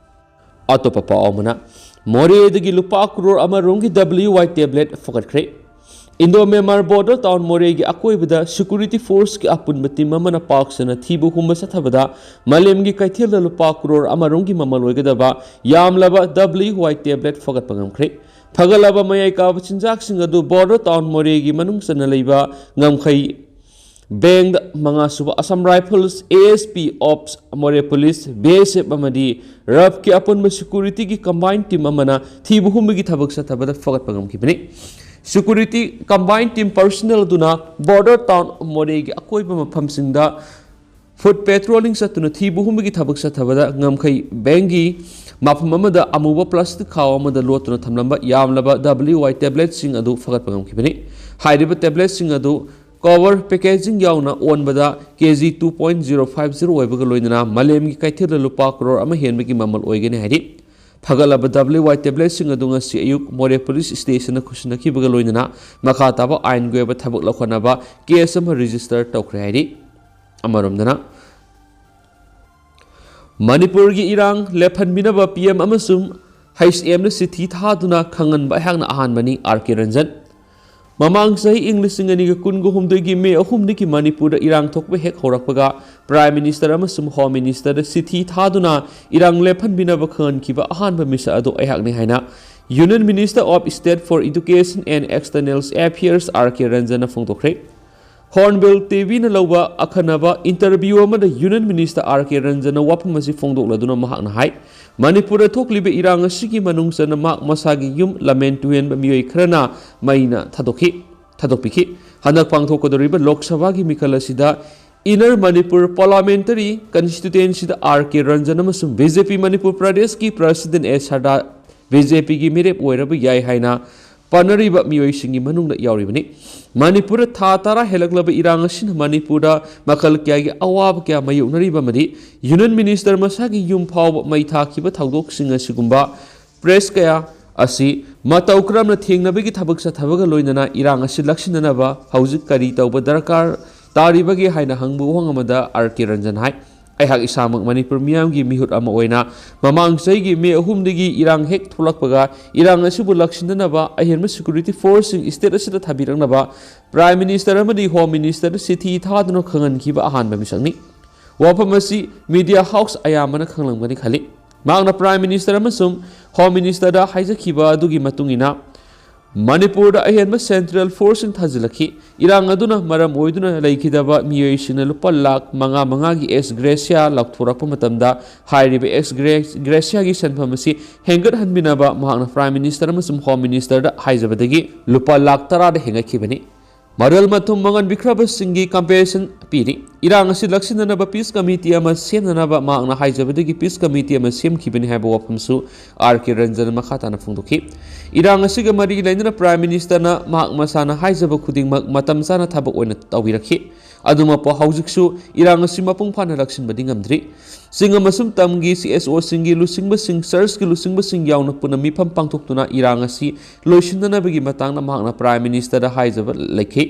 ꯑꯇꯣꯞꯄ ꯄꯥꯎ ꯑꯃꯅ, ꯃꯣꯔꯦꯗꯒꯤ ꯂꯨꯄꯥ ꯀ꯭ꯔꯣꯔ ꯑꯃ ꯔꯣꯝꯒꯤ ꯗꯕ꯭ꯂꯤꯌꯨ ꯋꯥꯏ ꯇꯦꯕ꯭ꯂꯦꯠ ꯐꯒꯠꯈ꯭ꯔꯦ꯫ ꯏꯟꯗꯣ ꯃ꯭ꯌꯥꯟꯃꯥꯔ ꯕꯣꯔꯗꯔ ꯇꯥꯎꯟ ꯃꯣꯔꯦꯒꯤ ꯑꯀꯣꯏꯕꯗ ꯁꯦꯀ꯭ꯌꯨꯔꯤꯇꯤ ꯐꯣꯔꯁꯀꯤ ꯑꯄꯨꯟꯕ ꯇꯤꯝ ꯑꯃꯅ ꯄꯥꯛ ꯁꯟꯅ ꯊꯤꯕ ꯍꯨꯝꯕ ꯆꯠꯊꯕꯗ ꯃꯥꯂꯦꯝꯒꯤ ꯀꯩꯊꯦꯜꯗ ꯂꯨꯄꯥ ꯀ꯭ꯔꯣꯔ ꯑꯃ ꯔꯣꯝꯒꯤ ꯃꯃꯜ ꯑꯣꯏꯒꯗꯕ ꯌꯥꯝꯂꯕ ꯗꯕ꯭ꯂꯤꯌꯨ ꯋꯥꯏ ꯇꯦꯕ꯭ꯂꯦꯠ ꯐꯒꯠꯄ ꯉꯝꯈ꯭ꯔꯦ꯫ ꯐꯒꯠꯂꯕ ꯃꯌꯥꯏ ꯀꯥꯕ ꯆꯤꯟꯖꯥꯛꯁꯤꯡ ꯑꯗꯨ ꯕꯣꯔꯗꯔ ꯇꯥꯎꯟ ꯃꯣꯔꯦꯒꯤ ꯃꯅꯨꯡ ꯆꯟꯅ ꯂꯩꯕ ꯉꯝꯈꯩ ꯕꯦꯡꯗ, ꯃꯉꯥꯁꯨꯕ Assam rifles, A S P ꯑꯣꯞꯁ ꯃꯣꯔꯦ ꯄꯨꯂꯤꯁ, ꯕꯤ ꯑꯦꯁ ꯑꯦꯐ ꯑꯃꯗꯤ ꯔꯐꯀꯤ ꯑꯄꯨꯟꯕ ꯁꯦꯀ꯭ꯌꯨꯔꯤꯇꯤꯒꯤ ꯀꯝꯕꯥꯏꯟ ꯇꯤꯝ ꯑꯃꯅ ꯊꯤꯕ ꯍꯨꯝꯕꯒꯤ ꯊꯕꯛ ꯆꯠꯊꯕꯗ ꯐꯒꯠꯄ ꯉꯝꯈꯤꯕꯅꯤ꯫ ꯁꯦꯀ꯭ꯌꯨꯔꯤꯇꯤ ꯀꯝꯕꯥꯏꯟ ꯇꯤꯝ ꯄꯔꯁꯣꯅꯦꯜ ꯑꯗꯨꯅ ꯕꯣꯔꯗꯔ ꯇꯥꯎꯟ ꯃꯣꯔꯦꯒꯤ ꯑꯀꯣꯏꯕ ꯃꯐꯝꯁꯤꯡꯗ ꯐꯨꯠ ꯄꯦꯇ꯭ꯔꯣꯂꯤꯡ ꯆꯠꯇꯨꯅ ꯊꯤꯕ ꯍꯨꯝꯕꯒꯤ ꯊꯕꯛ ꯆꯠꯊꯕꯗ ꯉꯝꯈꯩ ꯕꯦꯡꯒꯤ ꯃꯐꯝ ꯑꯃꯗ ꯑꯃꯨꯕ ꯄ꯭ꯂꯥꯁꯇꯤꯛ ꯈꯥꯎ ꯑꯃꯗ ꯂꯣꯠꯇꯨꯅ ꯊꯝꯂꯝꯕ ꯌꯥꯝꯂꯕ ꯗꯕ꯭ꯂꯤꯌꯨ ꯋꯥꯏ ꯇꯦꯕ꯭ꯂꯦꯠꯁꯤꯡ ꯑꯗꯨ ꯐꯒꯠꯄ ꯉꯝꯈꯤꯕꯅꯤ꯫ ꯍꯥꯏꯔꯤꯕ ꯇꯦꯕ꯭ꯂꯦꯠꯁꯤꯡ ꯑꯗꯨ ꯀꯣꯚꯔ ꯄꯦꯀꯦꯖꯤꯡ ꯌꯥꯎꯅ ꯑꯣꯟꯕꯗ K G two point zero five zero ꯑꯣꯏꯕꯒ ꯂꯣꯏꯅꯅ ꯃꯥꯂꯦꯝꯒꯤ ꯀꯩꯊꯦꯜꯗ ꯂꯨꯄꯥ ꯀ꯭ꯔꯣꯔ ꯑꯃ ꯍꯦꯟꯕꯒꯤ ꯃꯃꯜ ꯑꯣꯏꯒꯅꯤ ꯍꯥꯏꯔꯤ꯫ ꯐꯒꯠꯂꯕ ꯗꯕ꯭ꯂꯤꯌꯨ ꯋꯥꯏ ꯇꯦꯕ꯭ꯂꯦꯠꯁꯤꯡ ꯑꯗꯨ ꯉꯁꯤ ꯑꯌꯨꯛ ꯃꯣꯔꯦ ꯄꯨꯂꯤꯁ ꯁ꯭ꯇꯦꯁꯟꯗ ꯈꯨꯠꯁꯤꯟꯅꯈꯤꯕꯒ ꯂꯣꯏꯅꯅ ꯃꯈꯥ ꯇꯥꯕ ꯑꯥꯏꯟꯒꯤ ꯑꯣꯏꯕ ꯊꯕꯛ ꯂꯧꯈꯠꯅꯕ ꯀꯦꯁ ꯑꯃ ꯔꯦꯖꯤꯁꯇꯔ ꯇꯧꯈ꯭ꯔꯦ ꯍꯥꯏꯔꯤ꯫ ꯑꯃꯔꯣꯝꯗꯅ, ꯃꯅꯤꯄꯨꯔꯒꯤ ꯏꯔꯥꯡ ꯂꯦꯞꯍꯟꯕꯤꯅꯕ ꯄꯤ ꯑꯦꯝ ꯑꯃꯁꯨꯡ ꯍꯩꯆ ꯑꯦꯝꯗ ꯆꯤꯊꯤ ꯊꯥꯗꯨꯅ ꯈꯪꯍꯟꯕ ꯑꯩꯍꯥꯛꯅ ꯑꯍꯥꯟꯕꯅꯤ, ꯑꯥꯔ ꯀꯦ ꯔꯟꯖꯟ꯫ ꯃꯃꯥꯡ ꯆꯍꯤ ꯏꯪ ꯂꯤꯁꯤꯡ ꯑꯅꯤꯒ ꯀꯨꯟꯒ ꯍꯨꯝꯗꯣꯏꯒꯤ ꯃꯦ ꯑꯍꯨꯝꯗꯒꯤ ꯃꯅꯤꯄꯨꯔꯗ ꯏꯔꯥꯡ ꯊꯣꯛꯄ ꯍꯦꯛ ꯍꯧꯔꯛꯄꯒ ꯄ꯭ꯔꯥꯏꯝ ꯃꯤꯅꯤꯁꯇꯔ ꯑꯃꯁꯨꯡ ꯍꯣꯝ ꯃꯤꯅꯤꯁꯇꯔꯗ ꯆꯤꯊꯤ ꯊꯥꯗꯨꯅ ꯏꯔꯥꯡ ꯂꯦꯞꯍꯟꯕꯤꯅꯕ ꯈꯪꯍꯟꯈꯤꯕ ꯑꯍꯥꯟꯕ ꯃꯤꯁꯛ ꯑꯗꯨ ꯑꯩꯍꯥꯛꯅꯤ ꯍꯥꯏꯅ Union Minister of State for Education and External Affairs R K ꯔꯟꯖꯟꯅ ꯐꯣꯡꯗꯣꯛꯈ꯭ꯔꯦ꯫ Hornbill ꯇꯤ ꯚꯤꯅ ꯂꯧꯕ ꯑꯈꯟꯅꯕ interview ꯑꯃꯗ Union Minister ꯑꯥꯔ ꯀꯦ ꯔꯟꯖꯟꯅ ꯋꯥꯐꯝ ꯑꯁꯤ ꯐꯣꯡꯗꯣꯛꯂꯗꯨꯅ ꯃꯍꯥꯛꯅ ꯍꯥꯏ, ꯃꯅꯤꯄꯨꯔꯗ ꯊꯣꯛꯂꯤꯕ ꯏꯔꯥꯡ ꯑꯁꯤꯒꯤ ꯃꯅꯨꯡ ꯆꯟꯅ ꯃꯍꯥꯛ ꯃꯁꯥꯒꯤ ꯌꯨꯝ ꯂꯝꯖꯦꯟ ꯇꯨꯍꯦꯟꯕ ꯃꯤꯑꯣꯏ ꯈꯔꯅ ꯃꯩꯅ ꯊꯥꯗꯣꯛꯈꯤ, ꯊꯥꯗꯣꯛꯄꯤꯈꯤ꯫ ꯍꯟꯗꯛ ꯄꯥꯡꯊꯣꯛꯀꯗꯧꯔꯤꯕ ꯂꯣꯛ ꯁꯚꯥꯒꯤ ꯃꯤꯈꯜ ꯑꯁꯤꯗ Inner Manipur Parliamentary Constituencyꯗ ꯑꯥꯔ ꯀꯦ ꯔꯟꯖꯟ ꯑꯃꯁꯨꯡ ꯕꯤ ꯖꯦ ꯄꯤ ꯃꯅꯤꯄꯨꯔ ꯄ꯭ꯔꯗꯦꯁꯀꯤ President ꯑꯦꯁ ꯁꯔꯗꯥ ꯕꯤ ꯖꯦ ꯄꯤꯒꯤ ꯃꯤꯔꯦꯞ ꯑꯣꯏꯔꯕ ꯌꯥꯏ ꯍꯥꯏꯅ ꯄꯥꯅꯔꯤꯕ ꯃꯤꯑꯣꯏꯁꯤꯡꯒꯤ ꯃꯅꯨꯡꯗ ꯌꯥꯎꯔꯤꯕꯅꯤ꯫ ꯃꯅꯤꯄꯨꯔꯗ ꯊꯥ ꯇꯔꯥ ꯍꯦꯜꯂꯛꯂꯕ ꯏꯔꯥꯡ ꯑꯁꯤꯅ ꯃꯅꯤꯄꯨꯔꯗ ꯃꯈꯜ ꯀꯌꯥꯒꯤ ꯑꯋꯥꯕ ꯀꯌꯥ ꯃꯥꯌꯣꯛꯅꯔꯤꯕ ꯑꯃꯗꯤ Union Minister ꯃꯁꯥꯒꯤ ꯌꯨꯝ ꯐꯥꯎꯕ ꯃꯩ ꯊꯥꯈꯤꯕ ꯊꯧꯗꯣꯛꯁꯤꯡ ꯑꯁꯤꯒꯨꯝꯕ press ꯀꯌꯥ ꯑꯁꯤ ꯃꯇꯧ ꯀꯔꯝꯅ ꯊꯦꯡꯅꯕꯒꯤ ꯊꯕꯛ ꯆꯠꯊꯕꯒ ꯂꯣꯏꯅꯅ ꯏꯔꯥꯡ ꯑꯁꯤ ꯂꯥꯛꯁꯤꯟꯅꯅꯕ ꯍꯧꯖꯤꯛ ꯀꯔꯤ ꯇꯧꯕ ꯗꯔꯀꯥꯔ ꯇꯥꯔꯤꯕꯒꯦ ꯍꯥꯏꯅ ꯍꯪꯕ ꯋꯥꯍꯪ ꯑꯃꯗ ꯑꯥꯔ ꯀꯦ ꯔꯟꯖꯟ ꯍꯥꯏ, ꯑꯩꯍꯥꯛ ꯏꯁꯥꯃꯛ ꯃꯅꯤꯄꯨꯔ ꯃꯤꯌꯥꯝꯒꯤ ꯃꯤꯍꯨꯠ ꯑꯃ ꯑꯣꯏꯅ ꯃꯃꯥꯡ ꯆꯍꯤꯒꯤ ꯃꯦ ꯑꯍꯨꯝꯗꯒꯤ ꯏꯔꯥꯡ ꯍꯦꯛ ꯊꯣꯛꯂꯛꯄꯒ ꯏꯔꯥꯡ ꯑꯁꯤꯕꯨ ꯂꯥꯛꯁꯤꯟꯅꯅꯕ ꯑꯍꯦꯟꯕ security forceꯁꯤꯡ state ꯑꯁꯤꯗ ꯊꯥꯕꯤꯔꯛꯅꯕ Prime Minister ꯑꯃꯗꯤ Home Ministerꯗ ꯆꯤꯊꯤ ꯊꯥꯗꯨꯅ ꯈꯪꯍꯟꯈꯤꯕ ꯑꯍꯥꯟꯕ ꯃꯤꯁꯛꯅꯤ꯫ ꯋꯥꯐꯝ ꯑꯁꯤ media house ꯑꯌꯥꯝꯕꯅ ꯈꯪꯂꯝꯒꯅꯤ ꯈꯜꯂꯤ꯫ ꯃꯍꯥꯛꯅ Prime Minister ꯑꯃꯁꯨꯡ Home Ministerꯗ ꯍꯥꯏꯖꯈꯤꯕ ꯑꯗꯨꯒꯤ ꯃꯇꯨꯡ ꯏꯟꯅ ꯃꯅꯤꯄꯨꯔꯗ ꯑꯍꯦꯟꯕ central forceꯁꯤꯡ ꯊꯥꯖꯤꯜꯂꯛꯈꯤ꯫ ꯏꯔꯥꯡ ꯑꯗꯨꯅ ꯃꯔꯝ ꯑꯣꯏꯗꯨꯅ ꯂꯩꯈꯤꯗꯕ ꯃꯤꯑꯣꯏꯁꯤꯡꯅ ꯂꯨꯄꯥ ꯂꯥꯈ ꯃꯉꯥ ꯃꯉꯥꯒꯤ ex gratia ꯂꯧꯊꯣꯔꯛꯄ ꯃꯇꯝꯗ ꯍꯥꯏꯔꯤꯕ ex gratiaꯒꯤ ꯁꯦꯟꯐꯝ ꯑꯁꯤ ꯍꯦꯟꯒꯠꯍꯟꯕꯤꯅꯕ ꯃꯍꯥꯛꯅ Prime Minister ꯑꯃꯁꯨꯡ Home Ministerꯗ ꯍꯥꯏꯖꯕꯗꯒꯤ ꯂꯨꯄꯥ ꯂꯥꯈ ꯇꯔꯥꯗ ꯍꯦꯟꯒꯠꯈꯤꯕꯅꯤ꯫ ꯃꯔꯜ ꯃꯊꯨꯝ ꯃꯉꯟꯕꯤꯈ꯭ꯔꯕꯁꯤꯡꯒꯤ compensation ꯄꯤꯔꯤ꯫ ꯏꯔꯥꯡ ꯑꯁꯤ ꯂꯥꯛꯁꯤꯟꯅꯅꯕ peace committee ꯑꯃ ꯁꯦꯝꯅꯅꯕ ꯃꯍꯥꯛꯅ ꯍꯥꯏꯖꯕꯗꯒꯤ peace committee ꯑꯃ ꯁꯦꯝꯈꯤꯕꯅꯤ ꯍꯥꯏꯕ ꯋꯥꯐꯝꯁꯨ ꯑꯥꯔ ꯀꯦ ꯔꯟꯖꯟꯅ ꯃꯈꯥ ꯇꯥꯅ ꯐꯣꯡꯗꯣꯛꯈꯤ꯫ ꯏꯔꯥꯡ ꯑꯁꯤꯒ ꯃꯔꯤ ꯂꯩꯅꯅ Prime Ministerꯅ ꯃꯍꯥꯛ ꯃꯁꯥꯅ ꯍꯥꯏꯖꯕ ꯈꯨꯗꯤꯡꯃꯛ ꯃꯇꯝ ꯆꯥꯅ ꯊꯕꯛ ꯑꯣꯏꯅ ꯇꯧꯕꯤꯔꯛꯈꯤ꯫ ꯑꯗꯨꯃꯛꯄꯨ ꯍꯧꯖꯤꯛꯁꯨ ꯏꯔꯥꯡ ꯑꯁꯤ ꯃꯄꯨꯡ ꯐꯥꯅ ꯂꯥꯛꯁꯤꯟꯕꯗꯤ ꯉꯝꯗ꯭ꯔꯤ꯫ ꯆꯤꯡ ꯑꯃꯁꯨꯡ ꯇꯝꯒꯤ ꯁꯤ ꯑꯦꯁ ꯑꯣꯁꯤꯡꯒꯤ ꯂꯨꯆꯤꯡꯕꯁꯤꯡ, churchꯀꯤ ꯂꯨꯆꯤꯡꯕꯁꯤꯡ ꯌꯥꯎꯅ ꯄꯨꯟꯅ ꯃꯤꯐꯝ ꯄꯥꯡꯊꯣꯛꯇꯨꯅ ꯏꯔꯥꯡ ꯑꯁꯤ ꯂꯣꯏꯁꯤꯟꯅꯅꯕꯒꯤ ꯃꯇꯥꯡꯗ ꯃꯍꯥꯛꯅ Prime Ministerꯗ ꯍꯥꯏꯖꯕ ꯂꯩꯈꯤ꯫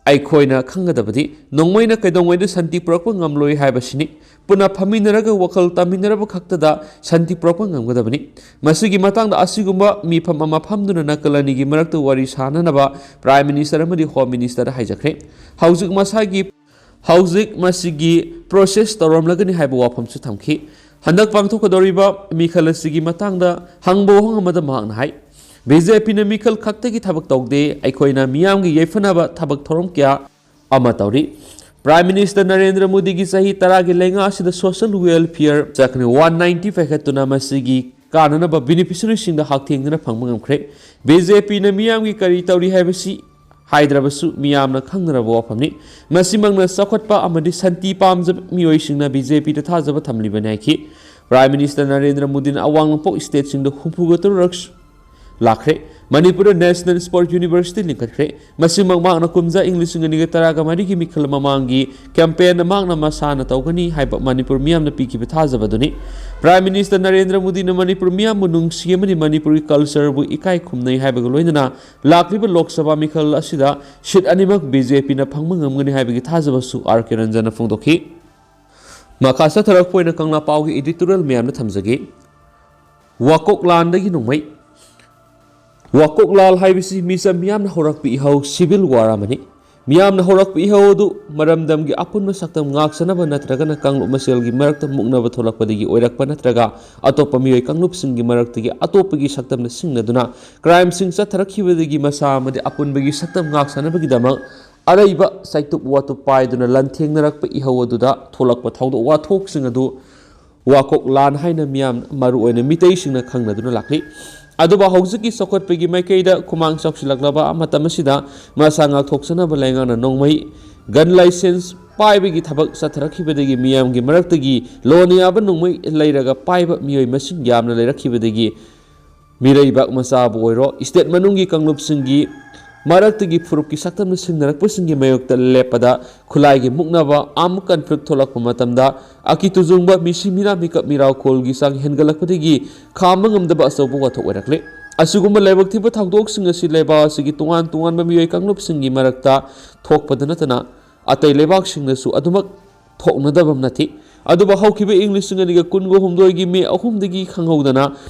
ꯑꯩꯈꯣꯏꯅ ꯈꯪꯒꯗꯕꯗꯤ ꯅꯣꯡꯃꯩꯅ ꯀꯩꯗꯧꯉꯩꯗ ꯁꯥꯟꯇꯤ ꯄꯨꯔꯛꯄ ꯉꯝꯂꯣꯏ ꯍꯥꯏꯕꯁꯤꯅꯤ꯫ ꯄꯨꯟꯅ ꯐꯝꯃꯤꯟꯅꯔꯒ ꯋꯥꯈꯜ ꯇꯥꯃꯤꯟꯅꯔꯕ ꯈꯛꯇꯗ ꯁꯥꯟꯇꯤ ꯄꯨꯔꯛꯄ ꯉꯝꯒꯗꯕꯅꯤ꯫ ꯃꯁꯤꯒꯤ ꯃꯇꯥꯡꯗ ꯑꯁꯤꯒꯨꯝꯕ ꯃꯤꯐꯝ ꯑꯃ ꯐꯝꯗꯨꯅ ꯅꯥꯀꯜ ꯑꯅꯤꯒꯤ ꯃꯔꯛꯇ ꯋꯥꯔꯤ ꯁꯥꯅꯅꯕ Prime Minister ꯑꯃꯗꯤ Home Ministerꯗ ꯍꯥꯏꯖꯈ꯭ꯔꯦ꯫ ꯍꯧꯖꯤꯛ ꯃꯁꯥꯒꯤ, ꯍꯧꯖꯤꯛ ꯃꯁꯤꯒꯤ process ꯇꯧꯔꯝꯂꯒꯅꯤ ꯍꯥꯏꯕ ꯋꯥꯐꯝꯁꯨ ꯊꯝꯈꯤ꯫ ꯍꯟꯗꯛ ꯄꯥꯡꯊꯣꯛꯀꯗꯧꯔꯤꯕ ꯃꯤꯈꯜ ꯑꯁꯤꯒꯤ ꯃꯇꯥꯡꯗ ꯍꯪꯕ ꯋꯥꯍꯪ ꯑꯃꯗ ꯃꯍꯥꯛꯅ ꯍꯥꯏ, ꯕꯤ ꯖꯦ ꯄꯤꯅ ꯃꯤꯈꯜ ꯈꯛꯇꯒꯤ ꯊꯕꯛ ꯇꯧꯗꯦ, ꯑꯩꯈꯣꯏꯅ ꯃꯤꯌꯥꯝꯒꯤ ꯌꯥꯏꯐꯅꯕ ꯊꯕꯛ ꯊꯧꯔꯝ ꯀꯌꯥ ꯑꯃ ꯇꯧꯔꯤ꯫ Prime Minister ꯅꯔꯦꯟꯗ꯭ꯔ ꯃꯣꯗꯤꯒꯤ ꯆꯍꯤ ꯇꯔꯥꯒꯤ ꯂꯩꯉꯥꯛ ꯑꯁꯤꯗ social welfare ꯆꯥꯛꯅꯤ ꯋꯥꯟ ꯅꯥꯏꯟꯇꯤ ꯄꯥꯏꯈꯠꯇꯨꯅ ꯃꯁꯤꯒꯤ ꯀꯥꯟꯅꯅꯕ beneficiaryꯁꯤꯡꯗ ꯍꯛꯊꯦꯡꯅꯅ ꯐꯪꯕ ꯉꯝꯈ꯭ꯔꯦ꯫ ꯕꯤ ꯖꯦ ꯄꯤꯅ ꯃꯤꯌꯥꯝꯒꯤ ꯀꯔꯤ ꯇꯧꯔꯤ ꯍꯥꯏꯕꯁꯤ ꯍꯥꯏꯗ꯭ꯔꯕꯁꯨ ꯃꯤꯌꯥꯝꯅ ꯈꯪꯅꯔꯕ ꯋꯥꯐꯝꯅꯤ꯫ ꯃꯁꯤꯃꯛꯅ ꯆꯥꯎꯈꯠꯄ ꯑꯃꯗꯤ ꯁꯥꯟꯇꯤ ꯄꯥꯝꯖꯕ ꯃꯤꯑꯣꯏꯁꯤꯡꯅ ꯕꯤ ꯖꯦ ꯄꯤꯗ ꯊꯥꯖꯕ ꯊꯝꯂꯤꯕꯅꯤ ꯍꯥꯏꯈꯤ꯫ Prime Minister ꯅꯔꯦꯟꯗ꯭ꯔ ꯃꯣꯗꯤꯅ ꯑꯋꯥꯡ ꯅꯣꯡꯄꯣꯛ stateꯁꯤꯡꯗ ꯍꯨꯝꯐꯨꯒ ꯇꯔꯨꯛ ꯂꯥꯛꯈ꯭ꯔꯦ꯫ ꯃꯅꯤꯄꯨꯔꯗ National Sport University ꯂꯤꯡꯈꯠꯈ꯭ꯔꯦ꯫ ꯃꯁꯤꯃꯛ ꯃꯍꯥꯛꯅ ꯀꯨꯝꯖꯥ ꯏꯪ ꯂꯤꯁꯤꯡ ꯑꯅꯤꯒ ꯇꯔꯥꯒ ꯃꯔꯤꯒꯤ ꯃꯤꯈꯜ ꯃꯃꯥꯡꯒꯤ campaignꯗ ꯃꯍꯥꯛꯅ ꯃꯁꯥꯅ ꯇꯧꯒꯅꯤ ꯍꯥꯏꯕ ꯃꯅꯤꯄꯨꯔ ꯃꯤꯌꯥꯝꯅ ꯄꯤꯈꯤꯕ ꯊꯥꯖꯕꯗꯨꯅꯤ꯫ Prime Minister ꯅꯔꯦꯟꯗ꯭ꯔ ꯃꯣꯗꯤꯅ ꯃꯅꯤꯄꯨꯔ ꯃꯤꯌꯥꯝꯕꯨ ꯅꯨꯡꯁꯤ ꯑꯃꯗꯤ ꯃꯅꯤꯄꯨꯔꯒꯤ cultureꯕꯨ ꯏꯀꯥꯏ ꯈꯨꯝꯅꯩ ꯍꯥꯏꯕꯒ ꯂꯣꯏꯅꯅ ꯂꯥꯛꯂꯤꯕ ꯂꯣꯛ ꯁꯚꯥ ꯃꯤꯈꯜ ꯑꯁꯤꯗ seat ꯑꯅꯤꯃꯛ ꯕꯤ ꯖꯦ ꯄꯤꯅ ꯐꯪꯕ ꯉꯝꯒꯅꯤ ꯍꯥꯏꯕꯒꯤ ꯊꯥꯖꯕꯁꯨ ꯑꯥꯔ ꯀꯦ ꯔꯟꯖꯟꯅ ꯐꯣꯡꯗꯣꯛꯈꯤ꯫ ꯃꯈꯥ ꯆꯠꯊꯔꯛꯄ ꯑꯣꯏꯅ ꯀꯪꯂꯥ ꯄꯥꯎꯒꯤ editorial ꯃꯌꯥꯝꯗ ꯊꯝꯖꯒꯦ꯫ ꯋꯥꯀꯣꯛ ꯂꯥꯟꯗꯒꯤ ꯅꯣꯡꯃꯩ꯫ ꯋꯥꯀꯣꯛ ꯂꯥꯟ ꯍꯥꯏꯕꯁꯤ ꯃꯤꯆꯝ ꯃꯤꯌꯥꯝꯅ ꯍꯧꯔꯛꯄ ꯏꯍꯧ, civil war ꯑꯃꯅꯤ꯫ ꯃꯤꯌꯥꯝꯅ ꯍꯧꯔꯛꯄ ꯏꯍꯧ ꯑꯗꯨ ꯃꯔꯝꯗꯝꯒꯤ ꯑꯄꯨꯟꯕ ꯁꯛꯇꯝ ꯉꯥꯛꯆꯅꯕ ꯅꯠꯇ꯭ꯔꯒꯅ ꯀꯥꯡꯂꯨꯞ ꯃꯁꯦꯜꯒꯤ ꯃꯔꯛꯇ ꯃꯨꯛꯅꯕ ꯊꯣꯛꯂꯛꯄꯗꯒꯤ ꯑꯣꯏꯔꯛꯄ ꯅꯠꯇ꯭ꯔꯒ ꯑꯇꯣꯞꯄ ꯃꯤꯑꯣꯏ ꯀꯥꯡꯂꯨꯞꯁꯤꯡꯒꯤ ꯃꯔꯛꯇꯒꯤ ꯑꯇꯣꯞꯄꯒꯤ ꯁꯛꯇꯝꯅ ꯁꯤꯡꯅꯗꯨꯅ crimeꯁꯤꯡ ꯆꯠꯊꯔꯛꯈꯤꯕꯗꯒꯤ ꯃꯁꯥ ꯑꯃꯗꯤ ꯑꯄꯨꯟꯕꯒꯤ ꯁꯛꯇꯝ ꯉꯥꯛꯆꯅꯕꯒꯤꯗꯃꯛ ꯑꯔꯩꯕ ꯆꯩꯇꯨꯞ ꯋꯥꯇꯨꯞ ꯄꯥꯏꯗꯨꯅ ꯂꯥꯟꯊꯦꯡꯅꯔꯛꯄ ꯏꯍꯧ ꯑꯗꯨꯗ ꯊꯣꯛꯂꯛꯄ ꯊꯧꯗꯣꯛ ꯋꯥꯊꯣꯛꯁꯤꯡ ꯑꯗꯨ ꯋꯥꯀꯣꯛ ꯂꯥꯟ ꯍꯥꯏꯅ ꯃꯤꯌꯥꯝ, ꯃꯔꯨꯑꯣꯏꯅ ꯃꯤꯇꯩꯁꯤꯡꯅ ꯈꯪꯅꯗꯨꯅ ꯂꯥꯛꯂꯤ꯫ ꯑꯗꯨꯕꯨ ꯍꯧꯖꯤꯛꯀꯤ ꯆꯥꯎꯈꯠꯄꯒꯤ ꯃꯥꯏꯀꯩꯗ ꯈꯨꯃꯥꯡ ꯆꯥꯎꯁꯤꯜꯂꯛꯂꯕ ꯃꯇꯝ ꯑꯁꯤꯗ ꯃꯁꯥ ꯉꯥꯛꯊꯣꯛꯆꯅꯕ ꯂꯩꯉꯥꯛꯅ ꯅꯣꯡꯃꯩ, gun license, ꯄꯥꯏꯕꯒꯤ ꯊꯕꯛ ꯆꯠꯊꯔꯛꯈꯤꯕꯗꯒꯤ ꯃꯤꯌꯥꯝꯒꯤ ꯃꯔꯛꯇꯒꯤ ꯂꯣꯟ ꯌꯥꯕ ꯅꯣꯡꯃꯩ ꯂꯩꯔꯒ ꯄꯥꯏꯕ ꯃꯤꯑꯣꯏ ꯃꯁꯤꯡ ꯌꯥꯝꯅ ꯂꯩꯔꯛꯈꯤꯕꯗꯒꯤ ꯃꯤꯔꯩꯕꯥꯛ ꯃꯆꯥꯕꯨ ꯑꯣꯏꯔꯣ, state ꯃꯅꯨꯡꯒꯤ ꯀꯥꯡꯂꯨꯞꯁꯤꯡꯒꯤ ꯃꯔꯛꯇꯒꯤ ꯐꯨꯔꯨꯞꯀꯤ ꯁꯛꯇꯝꯅ ꯁꯤꯡꯅꯔꯛꯄꯁꯤꯡꯒꯤ ꯃꯥꯌꯣꯛꯇ ꯂꯦꯞꯄꯗ ꯈꯨꯠꯂꯥꯏꯒꯤ ꯃꯨꯛꯅꯕ, armed conflict ꯊꯣꯛꯂꯛꯄ ꯃꯇꯝꯗ ꯑꯀꯤ ꯇꯨꯖꯨꯡꯕ, ꯃꯤꯁꯤ ꯃꯤꯅꯥ ꯃꯤꯀꯞ ꯃꯤꯔꯥꯎꯈꯣꯜꯒꯤ ꯆꯥꯡ ꯍꯦꯟꯒꯠꯂꯛꯄꯗꯒꯤ ꯈꯥꯝꯕ ꯉꯝꯗꯕ ꯑꯆꯧꯕ ꯋꯥꯊꯣꯛ ꯑꯣꯏꯔꯛꯂꯦ꯫ ꯑꯁꯤꯒꯨꯝꯕ ꯂꯥꯏꯕꯛ ꯊꯤꯕ ꯊꯧꯗꯣꯛꯁꯤꯡ ꯑꯁꯤ ꯂꯩꯕꯥꯛ ꯑꯁꯤꯒꯤ ꯇꯣꯉꯥꯟ ꯇꯣꯉꯥꯟꯕ ꯃꯤꯑꯣꯏ ꯀꯥꯡꯂꯨꯞꯁꯤꯡꯒꯤ ꯃꯔꯛꯇ ꯊꯣꯛꯄꯗ ꯅꯠꯇꯅ ꯑꯇꯩ ꯂꯩꯕꯥꯛꯁꯤꯡꯗꯁꯨ ꯑꯗꯨꯃꯛ ꯊꯣꯛꯅꯗꯕ ꯅꯠꯇꯦ꯫ ꯑꯗꯨꯕꯨ ꯍꯧꯈꯤꯕ ꯏꯪ ꯂꯤꯁꯤꯡ ꯑꯅꯤꯒ ꯀꯨꯟꯒ ꯍꯨꯝꯗꯣꯏꯒꯤ ꯃꯦ ꯑꯍꯨꯝꯗꯒꯤ ꯈꯪꯍꯧꯗꯅ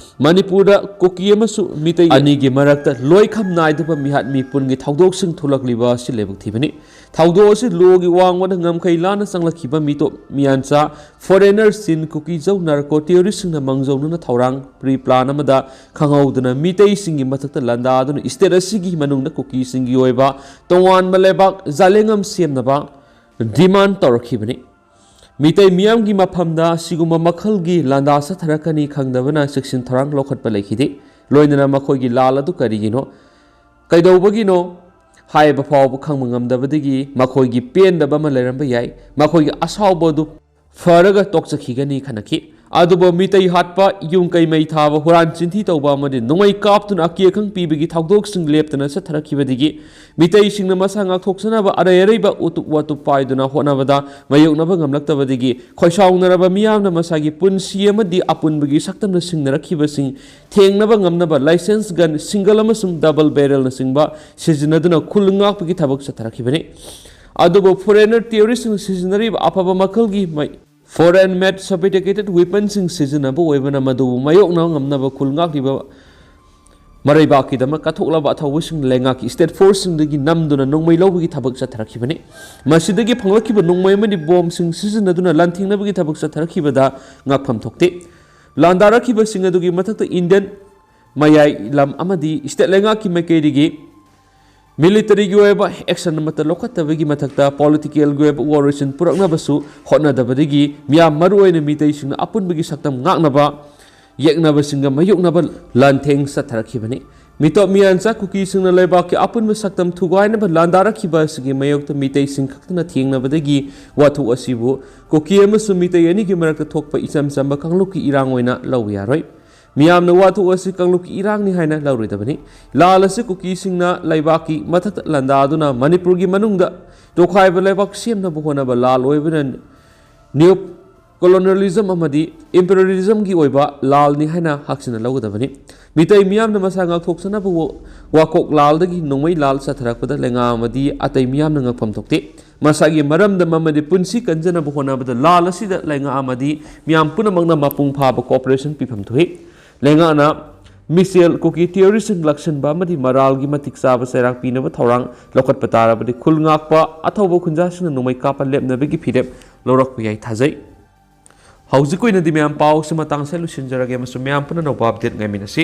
ꯃꯅꯤꯄꯨꯔꯗ ꯀꯨꯀꯤ ꯑꯃꯁꯨꯡ ꯃꯤꯇꯩ ꯑꯅꯤꯒꯤ ꯃꯔꯛꯇ ꯂꯣꯏꯈꯝ ꯅꯥꯏꯗꯕ ꯃꯤꯍꯥꯠ ꯃꯤꯄꯨꯟꯒꯤ ꯊꯧꯗꯣꯛꯁꯤꯡ ꯊꯣꯛꯂꯛꯂꯤꯕ ꯑꯁꯤ ꯂꯥꯏꯕꯛ ꯊꯤꯕꯅꯤ꯫ ꯊꯧꯗꯣꯛ ꯑꯁꯤ ꯂꯣꯒꯤ ꯋꯥꯡꯃꯗ ꯉꯝꯈꯩ ꯂꯥꯟꯅ ꯆꯪꯂꯛꯈꯤꯕ ꯃꯤꯇꯣꯞ ꯃꯤꯌꯥꯟꯆꯥ, ꯐꯣꯔꯦꯅꯔ ꯆꯤꯟ, ꯀꯨꯀꯤ ꯖꯧ ꯅꯥꯔꯀꯣ ꯇꯦꯔꯣꯔꯤꯁꯁꯤꯡꯅ ꯃꯥꯡꯖꯧꯅꯅ ꯊꯧꯔꯥꯡ, ꯄ꯭ꯔꯤ ꯄ꯭ꯂꯥꯟ ꯑꯃꯗ ꯈꯪꯍꯧꯗꯅ ꯃꯤꯇꯩꯁꯤꯡꯒꯤ ꯃꯊꯛꯇ ꯂꯥꯟꯗꯥꯗꯨꯅ ꯏꯁꯇꯦꯠ ꯑꯁꯤꯒꯤ ꯃꯅꯨꯡꯗ ꯀꯨꯀꯤꯁꯤꯡꯒꯤ ꯑꯣꯏꯕ ꯇꯣꯉꯥꯟꯕ ꯂꯩꯕꯥꯛ ꯖꯥꯂꯦꯡꯉꯝ ꯁꯦꯝꯅꯕ ꯗꯤꯃꯥꯟ ꯇꯧꯔꯛꯈꯤꯕꯅꯤ꯫ ꯃꯤꯇꯩ ꯃꯤꯌꯥꯝꯒꯤ ꯃꯐꯝꯗ ꯑꯁꯤꯒꯨꯝꯕ ꯃꯈꯜꯒꯤ ꯂꯥꯟꯗꯥ ꯆꯠꯊꯔꯛꯀꯅꯤ ꯈꯪꯗꯕꯅ ꯆꯦꯛꯁꯤꯟ ꯊꯧꯔꯥꯡ ꯂꯧꯈꯠꯄ ꯂꯩꯈꯤꯗꯦ꯫ ꯂꯣꯏꯅꯅ ꯃꯈꯣꯏꯒꯤ ꯂꯥꯜ ꯑꯗꯨ ꯀꯔꯤꯒꯤꯅꯣ, ꯀꯩꯗꯧꯕꯒꯤꯅꯣ ꯍꯥꯏꯕ ꯐꯥꯎꯕ ꯈꯪꯕ ꯉꯝꯗꯕꯗꯒꯤ ꯃꯈꯣꯏꯒꯤ ꯄꯦꯟꯗꯕ ꯑꯃ ꯂꯩꯔꯝꯕ ꯌꯥꯏ꯫ ꯃꯈꯣꯏꯒꯤ ꯑꯁꯥꯎꯕ ꯑꯗꯨ ꯐꯔꯒ ꯇꯣꯛꯆꯈꯤꯒꯅꯤ ꯈꯟꯅꯈꯤ꯫ ꯑꯗꯨꯕꯨ ꯃꯤꯇꯩ ꯍꯥꯠꯄ, ꯌꯨꯝ ꯀꯩ ꯃꯩ ꯊꯥꯕ, ꯍꯨꯔꯥꯟ ꯆꯤꯟꯊꯤ ꯇꯧꯕ ꯑꯃꯗꯤ ꯅꯣꯡꯃꯩ ꯀꯥꯞꯇꯨꯅ ꯑꯀꯤ ꯑꯈꯪ ꯄꯤꯕꯒꯤ ꯊꯧꯗꯣꯛꯁꯤꯡ ꯂꯦꯞꯇꯅ ꯆꯠꯊꯔꯛꯈꯤꯕꯗꯒꯤ ꯃꯤꯇꯩꯁꯤꯡꯅ ꯃꯁꯥ ꯉꯥꯛꯊꯣꯛꯆꯅꯕ ꯑꯔꯩ ꯑꯔꯩꯕ ꯎꯇꯨꯞ ꯋꯥꯇꯨꯞ ꯄꯥꯏꯗꯨꯅ ꯍꯣꯠꯅꯕꯗ ꯃꯥꯌꯣꯛꯅꯕ ꯉꯝꯂꯛꯇꯕꯗꯒꯤ ꯈꯣꯏꯁꯥꯎꯅꯔꯕ ꯃꯤꯌꯥꯝꯅ ꯃꯁꯥꯒꯤ ꯄꯨꯟꯁꯤ ꯑꯃꯗꯤ ꯑꯄꯨꯟꯕꯒꯤ ꯁꯛꯇꯝꯅ ꯁꯤꯡꯅꯔꯛꯈꯤꯕꯁꯤꯡ ꯊꯦꯡꯅꯕ ꯉꯝꯅꯕ ꯂꯥꯏꯁꯦꯟꯁ ꯒꯟ ꯁꯤꯡꯒꯜ ꯑꯃꯁꯨꯡ ꯗꯕꯜ ꯕꯦꯔꯦꯜꯅꯆꯤꯡꯕ ꯁꯤꯖꯤꯟꯅꯗꯨꯅ ꯈꯨꯜ ꯉꯥꯛꯄꯒꯤ ꯊꯕꯛ ꯆꯠꯊꯔꯛꯈꯤꯕꯅꯤ꯫ ꯑꯗꯨꯕꯨ ꯐꯣꯔꯦꯅꯔ ꯇꯦꯔꯣꯔꯤꯁꯁꯤꯡꯅ ꯁꯤꯖꯤꯟꯅꯔꯤꯕ ꯑꯐꯕ ꯃꯈꯜꯒꯤ ꯃꯩ ꯐꯣꯔꯦꯟ ꯃꯦꯠ ꯁꯣꯐꯤꯁꯇꯤꯀꯦꯇꯦꯠ ꯋꯦꯄꯟꯁꯤꯡ ꯁꯤꯖꯤꯟꯅꯕ ꯑꯣꯏꯕꯅ ꯃꯗꯨꯕꯨ ꯃꯥꯌꯣꯛꯅꯕ ꯉꯝꯅꯕ ꯈꯨꯜ ꯉꯥꯛꯂꯤꯕ ꯃꯔꯩꯕꯥꯛꯀꯤꯗꯃꯛ ꯀꯠꯊꯣꯛꯂꯕ ꯑꯊꯧꯕꯁꯤꯡ ꯂꯩꯉꯥꯛꯀꯤ ꯁ꯭ꯇꯦꯠ ꯐꯣꯔꯁꯁꯤꯡꯗꯒꯤ ꯅꯝꯗꯨꯅ ꯅꯣꯡꯃꯩ ꯂꯧꯕꯒꯤ ꯊꯕꯛ ꯆꯠꯊꯔꯛꯈꯤꯕꯅꯤ꯫ ꯃꯁꯤꯗꯒꯤ ꯐꯪꯂꯛꯈꯤꯕ ꯅꯣꯡꯃꯩ ꯑꯃꯗꯤ ꯕꯣꯝꯁꯤꯡ ꯁꯤꯖꯤꯟꯅꯗꯨꯅ ꯂꯥꯟꯊꯦꯡꯅꯕꯒꯤ ꯊꯕꯛ ꯆꯠꯊꯔꯛꯈꯤꯕꯗ ꯉꯛꯐꯝ ꯊꯣꯛꯇꯦ꯫ ꯂꯥꯟꯗꯥꯔꯛꯈꯤꯕꯁꯤꯡ ꯑꯗꯨꯒꯤ ꯃꯊꯛꯇ ꯏꯟꯗꯤꯌꯟ ꯃꯌꯥꯏ ꯂꯝ ꯑꯃꯗꯤ ꯁ꯭ꯇꯦꯠ ꯂꯩꯉꯥꯛꯀꯤ ꯃꯥꯏꯀꯩꯗꯒꯤ ꯃꯤꯂꯤꯇꯔꯤꯒꯤ ꯑꯣꯏꯕ ꯑꯦꯛꯁꯟ ꯑꯃꯠꯇ ꯂꯧꯈꯠꯇꯕꯒꯤ ꯃꯊꯛꯇ ꯄꯣꯂꯤꯇꯤꯀꯦꯜꯒꯤ ꯑꯣꯏꯕ ꯋꯥꯔꯣꯏꯁꯤꯟ ꯄꯨꯔꯛꯅꯕꯁꯨ ꯍꯣꯠꯅꯗꯕꯗꯒꯤ ꯃꯤꯌꯥꯝ ꯃꯔꯨꯑꯣꯏꯅ ꯃꯤꯇꯩꯁꯤꯡꯅ ꯑꯄꯨꯟꯕꯒꯤ ꯁꯛꯇꯝ ꯉꯥꯛꯅꯕ ꯌꯦꯛꯅꯕꯁꯤꯡꯒ ꯃꯥꯌꯣꯛꯅꯕ ꯂꯥꯟꯊꯦꯡ ꯆꯠꯊꯔꯛꯈꯤꯕꯅꯤ꯫ ꯃꯤꯇꯣꯞ ꯃꯤꯌꯥꯟꯆꯥ ꯀꯨꯀꯤꯁꯤꯡꯅ ꯂꯩꯕꯥꯛꯀꯤ ꯑꯄꯨꯟꯕ ꯁꯛꯇꯝ ꯊꯨꯒꯥꯏꯅꯕ ꯂꯥꯟꯗꯥꯔꯛꯈꯤꯕ ꯑꯁꯤꯒꯤ ꯃꯥꯌꯣꯛꯇ ꯃꯤꯇꯩꯁꯤꯡ ꯈꯛꯇꯅ ꯊꯦꯡꯅꯕꯗꯒꯤ ꯋꯥꯊꯣꯛ ꯑꯁꯤꯕꯨ ꯀꯨꯀꯤ ꯑꯃꯁꯨꯡ ꯃꯤꯇꯩ ꯑꯅꯤꯒꯤ ꯃꯔꯛꯇ ꯊꯣꯛꯄ ꯏꯆꯝ ꯆꯝꯕ ꯀꯥꯡꯂꯨꯞꯀꯤ ꯏꯔꯥꯡ ꯑꯣꯏꯅ ꯂꯧꯕ ꯌꯥꯔꯣꯏ꯫ ꯃꯤꯌꯥꯝꯅ ꯋꯥꯊꯣꯛ ꯑꯁꯤ ꯀꯥꯡꯂꯨꯞꯀꯤ ꯏꯔꯥꯡꯅꯤ ꯍꯥꯏꯅ ꯂꯧꯔꯣꯏꯗꯕꯅꯤ꯫ ꯂꯥꯜ ꯑꯁꯤ ꯀꯨꯀꯤꯁꯤꯡꯅ ꯂꯩꯕꯥꯛꯀꯤ ꯃꯊꯛꯇ ꯂꯥꯟꯗꯥꯗꯨꯅ ꯃꯅꯤꯄꯨꯔꯒꯤ ꯃꯅꯨꯡꯗ ꯇꯣꯈꯥꯏꯕ ꯂꯩꯕꯥꯛ ꯁꯦꯝꯅꯕ ꯍꯣꯠꯅꯕ ꯂꯥꯜ ꯑꯣꯏꯕꯅ ꯅꯤꯌꯣ ꯀꯣꯂꯣꯅꯤꯌꯦꯂꯤꯖꯝ ꯑꯃꯗꯤ ꯏꯝꯄꯤꯔꯤꯌꯦꯂꯤꯖꯝꯒꯤ ꯑꯣꯏꯕ ꯂꯥꯜꯅꯤ ꯍꯥꯏꯅ ꯍꯥꯛꯆꯤꯟꯅ ꯂꯧꯒꯗꯕꯅꯤ꯫ ꯃꯤꯇꯩ ꯃꯤꯌꯥꯝꯅ ꯃꯁꯥ ꯉꯥꯛꯊꯣꯛꯆꯅꯕ ꯋꯥ-, ꯋꯥꯀꯣꯛ ꯂꯥꯜꯗꯒꯤ ꯅꯣꯡꯃꯩ ꯂꯥꯜ ꯆꯠꯊꯔꯛꯄꯗ ꯂꯩꯉꯥꯛ ꯑꯃꯗꯤ ꯑꯇꯩ ꯃꯤꯌꯥꯝꯅ ꯉꯛꯐꯝ ꯊꯣꯛꯇꯦ꯫ ꯃꯁꯥꯒꯤ ꯃꯔꯝꯗꯝ ꯑꯃꯗꯤ ꯄꯨꯟꯁꯤ ꯀꯟꯖꯅꯕ ꯍꯣꯠꯅꯕꯗ ꯂꯥꯜ ꯑꯁꯤꯗ ꯂꯩꯉꯥꯛ ꯑꯃꯗꯤ ꯃꯤꯌꯥꯝ ꯄꯨꯝꯅꯃꯛꯅ ꯃꯄꯨꯡ ꯐꯥꯕ cooperation ꯄꯤꯐꯝ ꯊꯣꯛꯏ꯫ ꯂꯩꯉꯥꯛꯅ ꯃꯤꯁꯦꯜ ꯀꯨꯀꯤ terroristꯁꯤꯡ ꯂꯥꯛꯁꯤꯟꯕ ꯑꯃꯗꯤ ꯃꯔꯥꯜꯒꯤ ꯃꯇꯤꯛ ꯆꯥꯕ ꯆꯩꯔꯥꯛ ꯄꯤꯅꯕ ꯊꯧꯔꯥꯡ ꯂꯧꯈꯠꯄ ꯇꯥꯔꯕꯗꯤ ꯈꯨꯜ ꯉꯥꯛꯄ ꯑꯊꯧꯕ ꯈꯨꯟꯖꯥꯁꯤꯡꯅ ꯅꯣꯡꯃꯩ ꯀꯥꯞꯄ ꯂꯦꯞꯅꯕꯒꯤ ꯐꯤꯔꯦꯞ ꯂꯧꯔꯛꯄ ꯌꯥꯏ ꯊꯥꯖꯩ꯫ ꯍꯧꯖꯤꯛ ꯑꯣꯏꯅꯗꯤ ꯃꯌꯥꯝ ꯄꯥꯎꯁꯤ ꯃꯇꯥꯡꯁꯦ ꯂꯣꯏꯁꯤꯟꯖꯔꯒꯦ ꯑꯃꯁꯨꯡ ꯃꯌꯥꯝ ꯄꯨꯟꯅ ꯑꯅꯧꯕ update ꯉꯥꯏꯃꯤꯟꯅꯁꯤ꯫